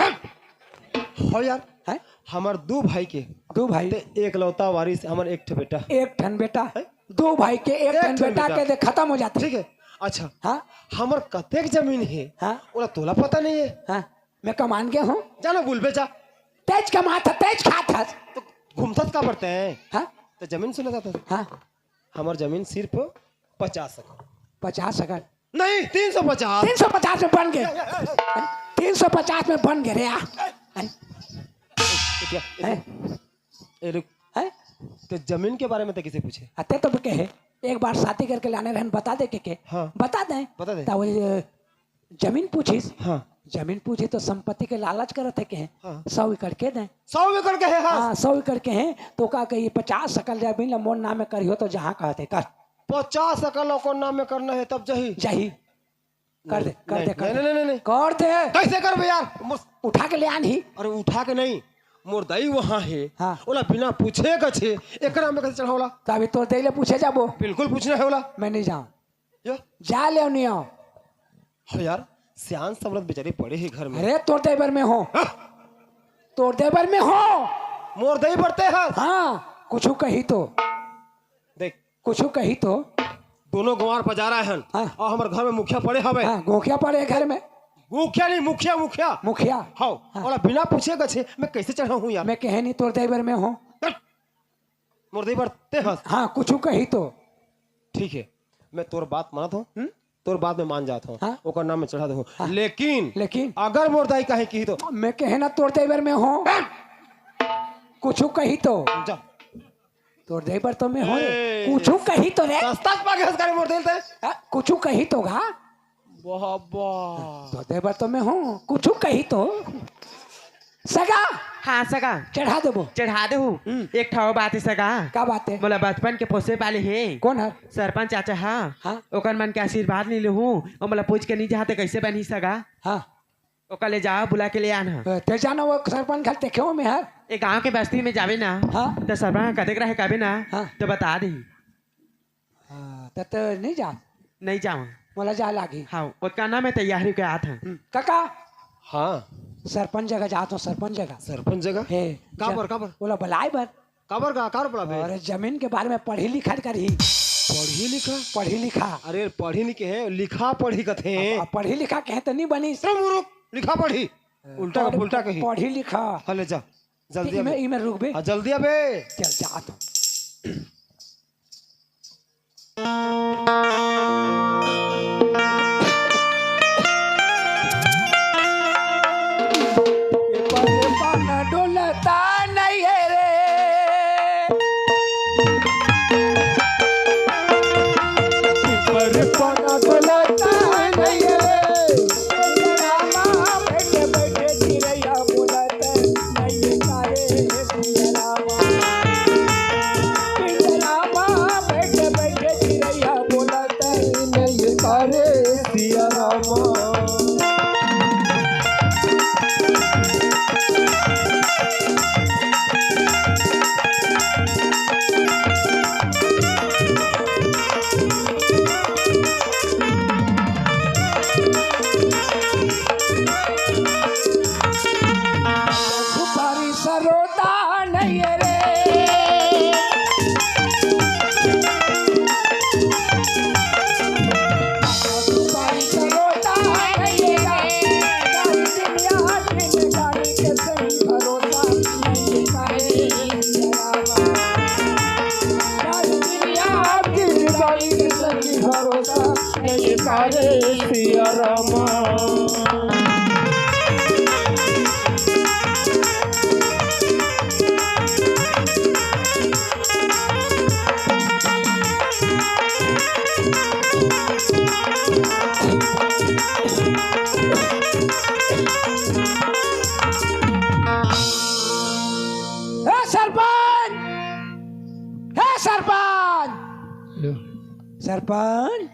हो यार, हैं? हमर दू भाई के। दू भाई? ते एकलौता वारिस, हमर एक ठे बेटा। एक ठन बेटा? हैं? दू भाई के एक एक ठन ठन बेटा बेटा। के दे खत्म हो जाथे। ठीक है, अच्छा। हाँ? हमर कतेक जमीन है, हाँ? ओला तोला पता नहीं है। हाँ, मैं कमान गया हूँ। जाना बोलबे जा। तेज कमात ह, तेज खात ह। तो घूमथस का पड़ते हैं? हाँ? तो जमीन सुना जाता है। हाँ। हमर जमीन सिर्फ पचास एकड़। पचास एकड़? नहीं, तीन सौ पचास। तीन सौ पचास में बन गे। तीन सौ पचास में बन गे रे, आ। ए, ए, ए, रुक। हैं? तो जमीन के बारे में तो किसे पूछे? अते तो कहे, एक बार शादी करके लाने रहन, बता दे के, के? हाँ। बता दे। बता दे। तो वो, जमीन पूछिस। हाँ। जमीन पूछे तो संपत्ति के लालच करत हे के? हाँ। सौ एकड़ के दे। सौ एकड़ के हे, हाँ। हाँ, सौ एकड़ के हे, तो का कही, पचास सकल जमीन ला मोर नाम में करिहो तो जहाँ कहते कर। पचास सकल ओकर नाम में करना हे तब जही। जही। कर दे, नहीं, कर दे, नहीं, कर नहीं, दे। नहीं, नहीं, नहीं। कर दे। कैसे करबे यार? मोर उठा के ले आन ही। अरे उठा के नहीं, मोर दाई वहाँ हे। हाँ। ओला बिना पूछे कछे, एकरा में कैसे चढ़ावला? तो अभी तोर दाई ले पूछे जाबो। बिल्कुल पूछना हे ओला। मैं नहीं जाऊँ। यो। जा ले नहीं आओ। हो यार, सियान समरथ बेचारी पड़े हे घर में। अरे तोर दाई बर में हो। हाँ। तोर दाई बर में हो। मोर दाई बर ते हस। हाँ, कुछु कही तो। देख। कुछु कही तो। दोनों गंवार पजारा हन। हाँ। अउ हमर घर में मुखिया पड़े हवे। हाँ, गोखिया पड़े घर में। गोखिया नहीं, मुखिया, मुखिया। मुखिया। हाँ। हाँ। ओला बिना पूछे कछे मैं कैसे चढ़ाहूँ यार? मैं कहे नहीं तोर दाई बर में हो। हट। मोर दाई बर ते हस। हाँ, कुछु कही तो। ठीक हे, मैं तोर बात मानत हूँ। हम्म? तोर बात में मान जात हूँ। हाँ? ओकर नाम में चढ़ा दे हूँ। हाँ। लेकिन लेकिन? अगर मोर दाई कहे कही तो। मैं कहे ना तोर दाई बर में हो। कुछु कही तो। जा। तोर दाई बर तो में हो रे। ए। कुछु कही तो रे। सस्ता पा के हंस करे मोर दिल ते। हाँ, कुछु कही तो गा। बाबा। तोर दाई बर तो में हो। कुछु कही तो। सगा। हाँ, सगा। चढ़ा देबो। चढ़ा देहू। हम्म। एक ठो बात हे, सगा। का बात हे? मोला बचपन के पोसे पाले हे। कोन हर? सरपंच चाचा हा। हाँ। ओकर मन के आशीर्वाद नहीं लेहू, अउ मोला पूछ के नहीं जाते कैसे बनही, सगा? हाँ। ओकर ले जाओ, बुला के ले आन हा। ए, ते जाना वो सरपंच घर देखे हो में हर? ए गांव के बस्ती में जावे ना। हाँ। तो सरपंच कतेक रहे कबे ना। हाँ। तो बता दे। हाँ, त, त नहीं जा। नहीं जावा। मोला जा लागी। हाँ, ओतका ना मैं तैयारी के आत हूँ। हम्म, काका। हाँ। सरपंच जगह जात हूँ, सरपंच जगह। सरपंच जगह? हे, काबर, जा-, काबर? ओला बलाए बर। काबर का, काबर बलाबे? अरे, जमीन के बारे में पढ़ी लिखा करही। पढ़ी लिखा? पढ़ी लिखा। अरे, पढ़ी नहीं कहे, लिखा पढ़ी कथे। अब, अब पढ़ी लिखा कहे तो नहीं बनी। रुक, रुक, लिखा पढ़ी। उल्टा पढ़-, उल्टा कही। पढ़ी लिखा। हाँ, ले जा। जल्दी इमे, आबे। इमे रुकबे। हाँ, जल्दी आबे। चल, जात हूँ। डोलता नहीं है रे। पर पना डोलता नहीं है रे। रामा बैठे बैठे चिरैया बोलत नहीं काहे सिया रामा। रामा बैठे बैठे चिरैया बोलत नहीं काहे सिया रामा। सुपारी सरोता नहीं रे। सुपारी सरोता नहीं रे। दुनिया के गाड़ी के सही भरोसा नहीं है। दुनिया के गाड़ी के सही भरोसा नहीं है। सिया रामा। हे सरपंच, हे सरपंच, सरपंच।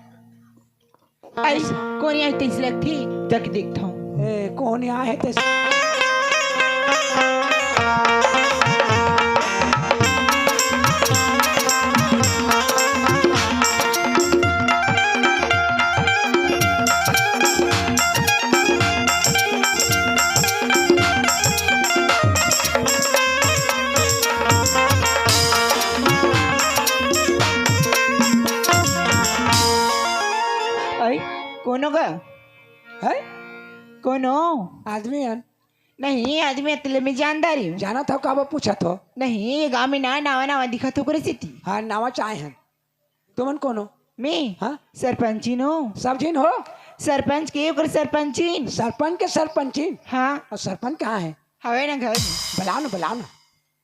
आई, कोन आए तइसे लगथे, जाके देखथंव। ए, कोन आए तइसे? आई, कोनो गा? हैं? कोनो? आदमी हन। नहीं, आदमी अतले में जानदारी हूँ। जानत हव, काबर पूछत हव? नहीं, ये गाँव में ना, नावा नावा दिखत हो, ओकरे सेती। हाँ, नावा चाहे हन। तुमन कोनो? मैं? हाँ? सरपंचिन हो। सब झिन हो? सरपंच के, ओकर सरपंचिन। सरपंच के सरपंचिन? हाँ। अउ सरपंच कहाँ हे? हवे ना घर में। बलाव ना, बलाव ना।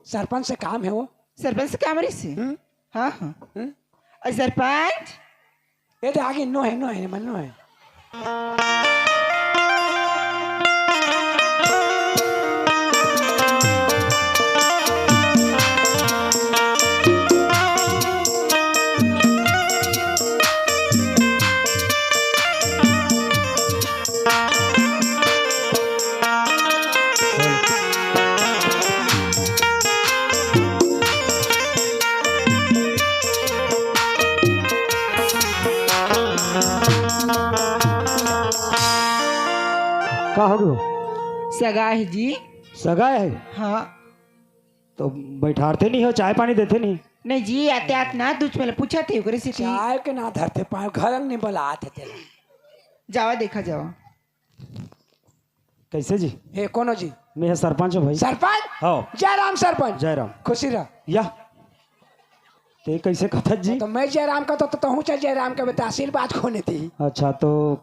सरपंच से काम हे वो। सरपंच से काम रहिसे? हम्म। हाँ, हाँ। हम्म। अउ सरपंच? ए दे आगे नो हे, नो हे, मन नो हे। का हो गयो? सगा हे जी। सगा हे? हाँ। तो बैठारते नहीं हो, चाय पानी देते नहीं? नहीं जी, आते आत ना, तुझ पहले पूछा थे, ओकरे से थी। चाय के ना धरते पाए, घर नहीं बलात हे तेला। जावा देखा जावा। कैसे जी? हे, कोनो जी? मैं हे सरपंच हूँ भाई। सरपंच? हाँ। जय राम सरपंच। जय राम। खुशी रह। या। ते कैसे कथत जी? तो मैं जय राम का तो, तो तहूँ चल जय राम का बेटा, आशीर्वाद खोने थी। अच्छा, तो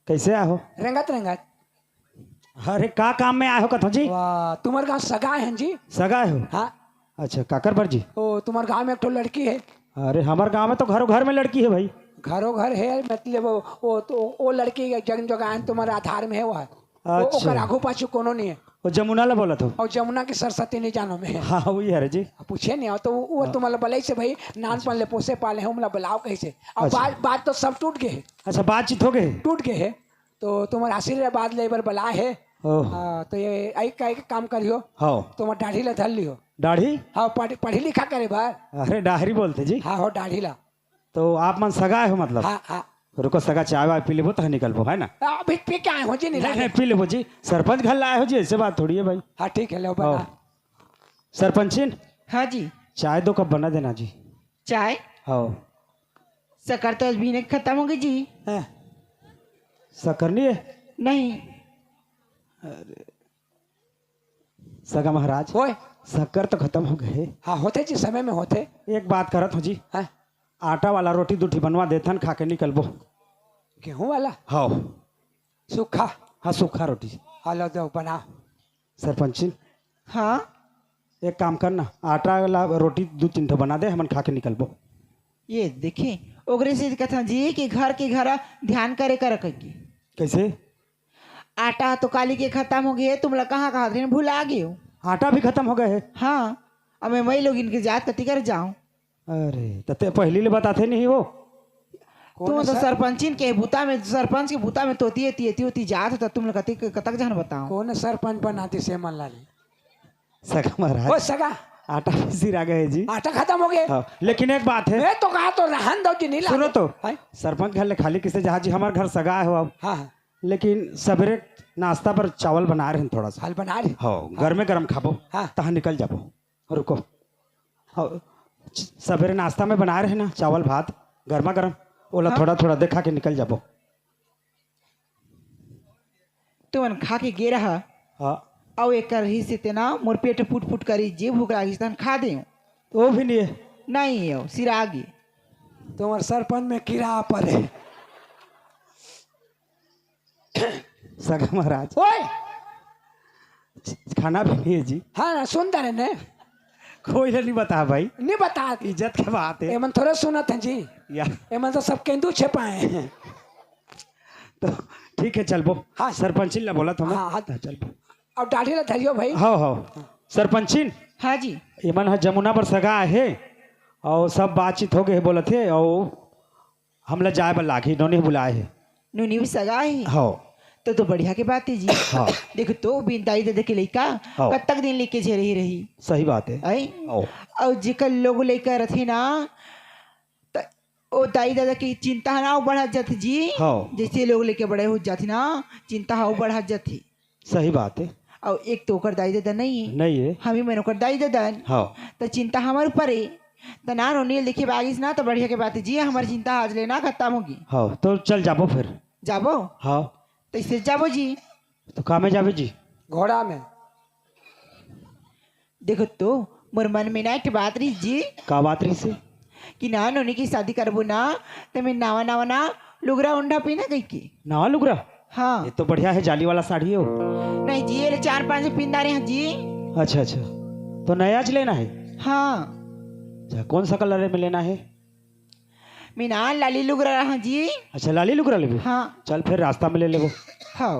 कैसे आहो? रंगत रंगत। अरे, का काम में आए हो कथो जी? वाह, तुम्हारे गाँव सगा हे जी? सगा हो? हाँ। अच्छा, काकर बर जी? ओ, तुम्हारे गाँव में एक ठो लड़की हे। अरे, हमारे गाँव में तो घरों घर में लड़की हे भाई। घरों घर हे, मतलब वो, वो तो, वो लड़की जग जगान तुम्हारे आधार में हे, वो हे। वो, अच्छा। ओकर आगू पाछू कोनो नहीं हे। वो जमुना ला बोलत हो? अउ जमुना के सरस्वती नहीं जानो में। हाँ, वही हे जी। पूछे नहीं हो तो वो, वो हाँ। तुम्हारे बलई से भाई, नानपन ले पोसे पाले हे, हमला बलाव कैसे? अब अच्छा। बात, बात तो सब टूट गए हे। अच्छा, बातचीत हो गए? टूट गए हे। तो तुम्हारे आशीर्वाद ले बर बलाए हे। ओह। हाँ, तो ये आई का एक काम करियो। हाँ। तुम्हारे दाढ़ी ला धर लियो। दाढ़ी? हाँ, पढ़-, पढ़ी लिखा करे बर। अरे, दाढ़ी बोलते जी। हाँ, हो, दाढ़ी ला। तो आप मन सगा हो मतलब? हाँ, हाँ। रुको, सगा चाय वाय पी लेबो, तह निकलबो, है ना? अभी पी के आए हो जी, नहीं नहीं, लागे। नहीं, पी लेबो जी। सरपंच घर ला आए हो जी, ऐसे बात थोड़ी है भाई। हाँ, ठीक है, लो बना। हाँ। सरपंचिन। हाँ जी। चाय दो कप बना देना जी। चाय? हाँ। शक्कर तो अभी नहीं खत्म हो गई जी। हैं? शक्कर नहीं है? नहीं। अरे। सगा महाराज, ओए। शक्कर तो खत्म हो गए। हाँ, होथे जी, समय में होथे। एक बात करत हो जी। हाँ। आटा वाला रोटी दू ठी बनवा देथन, खा के निकलबो। गेहूं वाला? हाँ। सूखा? हाँ, सूखा रोटी। हाँ, लो दो, बना। सरपंचिन। हाँ? एक काम करना, आटा वाला रोटी दू तीन ठो बना दे, हमन खा के निकलबो। ये देखी, ओकरे से कथन जी कि घर के घर ध्यान करे कर कहिके। कैसे? आटा तो काली के खत्म हो गए, तुमला कहाँ कहाँ दिन भुला गए हो। आटा भी खत्म हो गए है? हाँ, अब मैं वही लोग इनके जात कती कर जाऊं। अरे, त ते पहली ले बताथे नहीं वो? तुम तो सर-, सरपंचिन के बूता में, सरपंच के बूता में तोती एती, एती, ओती जात हो, त तुम लोग कती, कतक जन बताओ? कौन सरपंच बनाते से मन लाली? सगा महाराज। ओ सगा। आटा भी सिरा गए जी। आटा खत्म हो गए। हाँ, लेकिन एक बात है। मैं तो कहा तो रहन दो जी, नहीं सुनो लागे। तो, हैं? सरपंच घर ले खाली किसे जहाँ जी, हमारे घर सगा है हो अब। हाँ, हाँ। लेकिन सवेरे नाश्ता पर चावल बना रहे हैं थोड़ा सा। हाल बना रहे? हाँ, हाँ। गरमे गरम खाबो। हाँ। तहाँ निकल जाबो। रुको। हाँ, सवेरे नाश्ता में बना रहे ना चावल भात, गर्मा गर्म, ओला हाँ। थोड़ा थोड़ा देखा के निकल जाबो। तुमन खा के गे रहा। हाँ। अउ एकर ही से तेना मोर पेट फुट फुट करी, जे भूख लागिस तहन खा देव। वो भी नहीं है। नहीं है, सिरा गे। तुम्हारे सरपंच में कीड़ा पड़े। सगा महाराज। ओए! खाना भी नहीं है जी। हाँ, सुन तारे ने। कोई नहीं बता भाई। नहीं बता। इज्जत के बात है। एमन थोड़े सुनत हैं जी। या। एमन तो सब केंदू छेपाए हैं। तो ठीक है, चलबो। हाँ। सरपंचिन ला बोला था मैं। हाँ, हाँ। हाँ, चलबो। अब दाढ़ी ला धरियो भाई। हाँ, हाँ। सरपंचिन। हाँ जी। एमन ह जमुना पर सगा आहे और सब बातचीत हो गए बोलत हे और हमला जाए बर लागही, नोनी बुलाए हे। नोनी भी सगा हे? हाँ। तो, तो बढ़िया के बात है जी। हाँ। देखो तो बिन दाई ददा के लइका हाँ। कतक दिन लेके झेरे ही रही। सही बात है। आई? हाँ। और जेकर लोग लइका रथे ना, त ओ दाई ददा की चिंता ह ना बढ़त जाथे जी। हाँ। जैसे लोग लेके बड़े हो जाथे ना, चिंता ह बढ़त जाथे। सही बात है। और एक तो ओकर दाई ददा नहीं है। नहीं है। हम ही मन ओकर दाई ददा है। हाँ। तो चिंता हमारे ऊपर है। तो ना नोनी ल देखे बागिस ना तो बढ़िया के बात है जी, हमारी चिंता आज ले ना खत्म होगी। हाँ, तो चल जाबो फिर। जाबो? हाँ। तो इससे जाबो जी। तो का में जाबे जी? घोड़ा में। देखो तो, मोर मन में ना एक बात रही जी। का बात रही से? कि ना नोनी की शादी करबो ना, त मैं नवा नवा ना लुगरा ओंढा पीना कहिके। नवा लुगरा? हाँ। ये तो बढ़िया है, जाली वाला साड़ी हो। नहीं जी, ये ले चार पांच पिंदा रहे हैं जी। अच्छा अच्छा, तो नया ज लेना है? हाँ। अच्छा, कौन सा कलर में लेना है? मैं ना लाली लुगरा रहा जी। अच्छा, लाली लुगरा लेबे? हाँ। चल फिर रास्ता में ले लेबो। हाँ।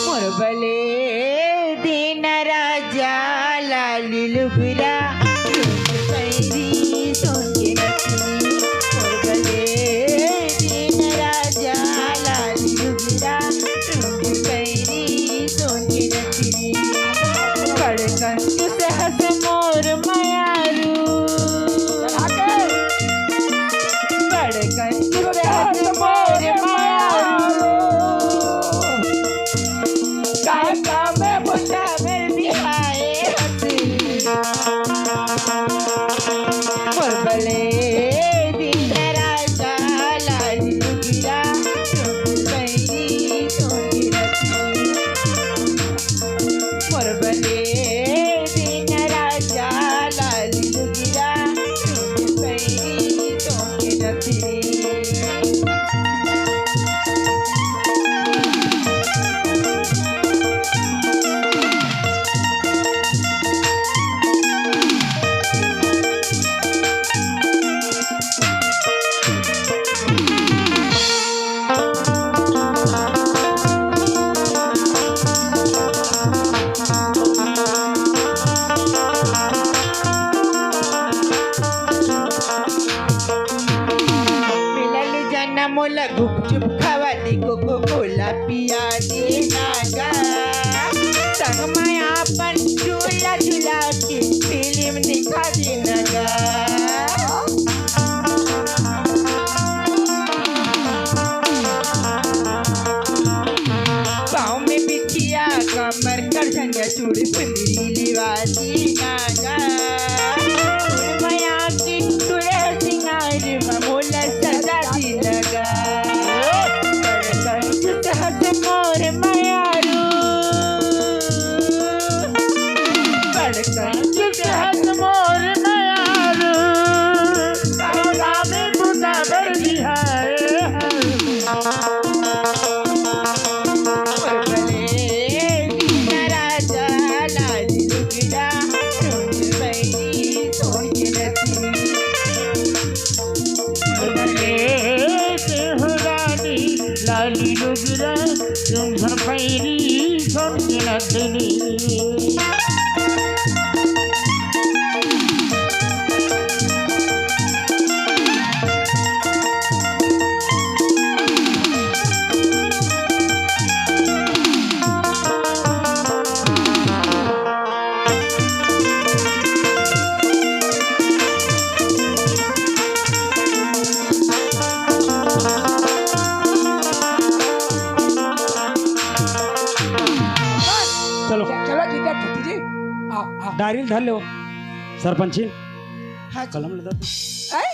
मोर बले दिन राजा लाली लुगरा, रुंड पैरी सोन के नथनी। मोर बले दिन राजा लाली लुगरा, रुंड पैरी सोन के नथनी। बड़ कंजूस हस मोर मयारू। बड़ कंजूस हस मोर मयारू। काय काम बुता में बिहाए हसी। मोर बले दिन राजा लाली लुगरा, रुंड पैरी सोन के नथनी। मोर बले दिन राजा लाली लुगरा, रुंड पैरी सोन के नथनी। मिलल जाना मोला गुपचुप खवा दी, कोको कोला पिया दी ना गा। संग में अपन झूला झूला के फिल्म दिखा दी ना गा। पाँव में बिछिया, कमर कर झंझा, चूड़ी चुंदरी लिवा दी ना गा। फूल मया की तुरे सिंगार में मोला सजा दी ना गा। बड़ कंजूस हस मोर मयारू। बड़ कंजूस हस मोर मयारू। काम बुता बर बिहाए हस। मोर बले दिन राजा लाली लुगरा, रुंड पैरी सोन के नथनी। मोर बले देहु रानी लाली लुगरा, रुंड पैरी सोन के नथनी। चलो। चलो जीजा, फूफी जी, आओ, आओ। डायरी ल धर ले, सरपंची। हाँ जी। कलम ले दे। ऐ?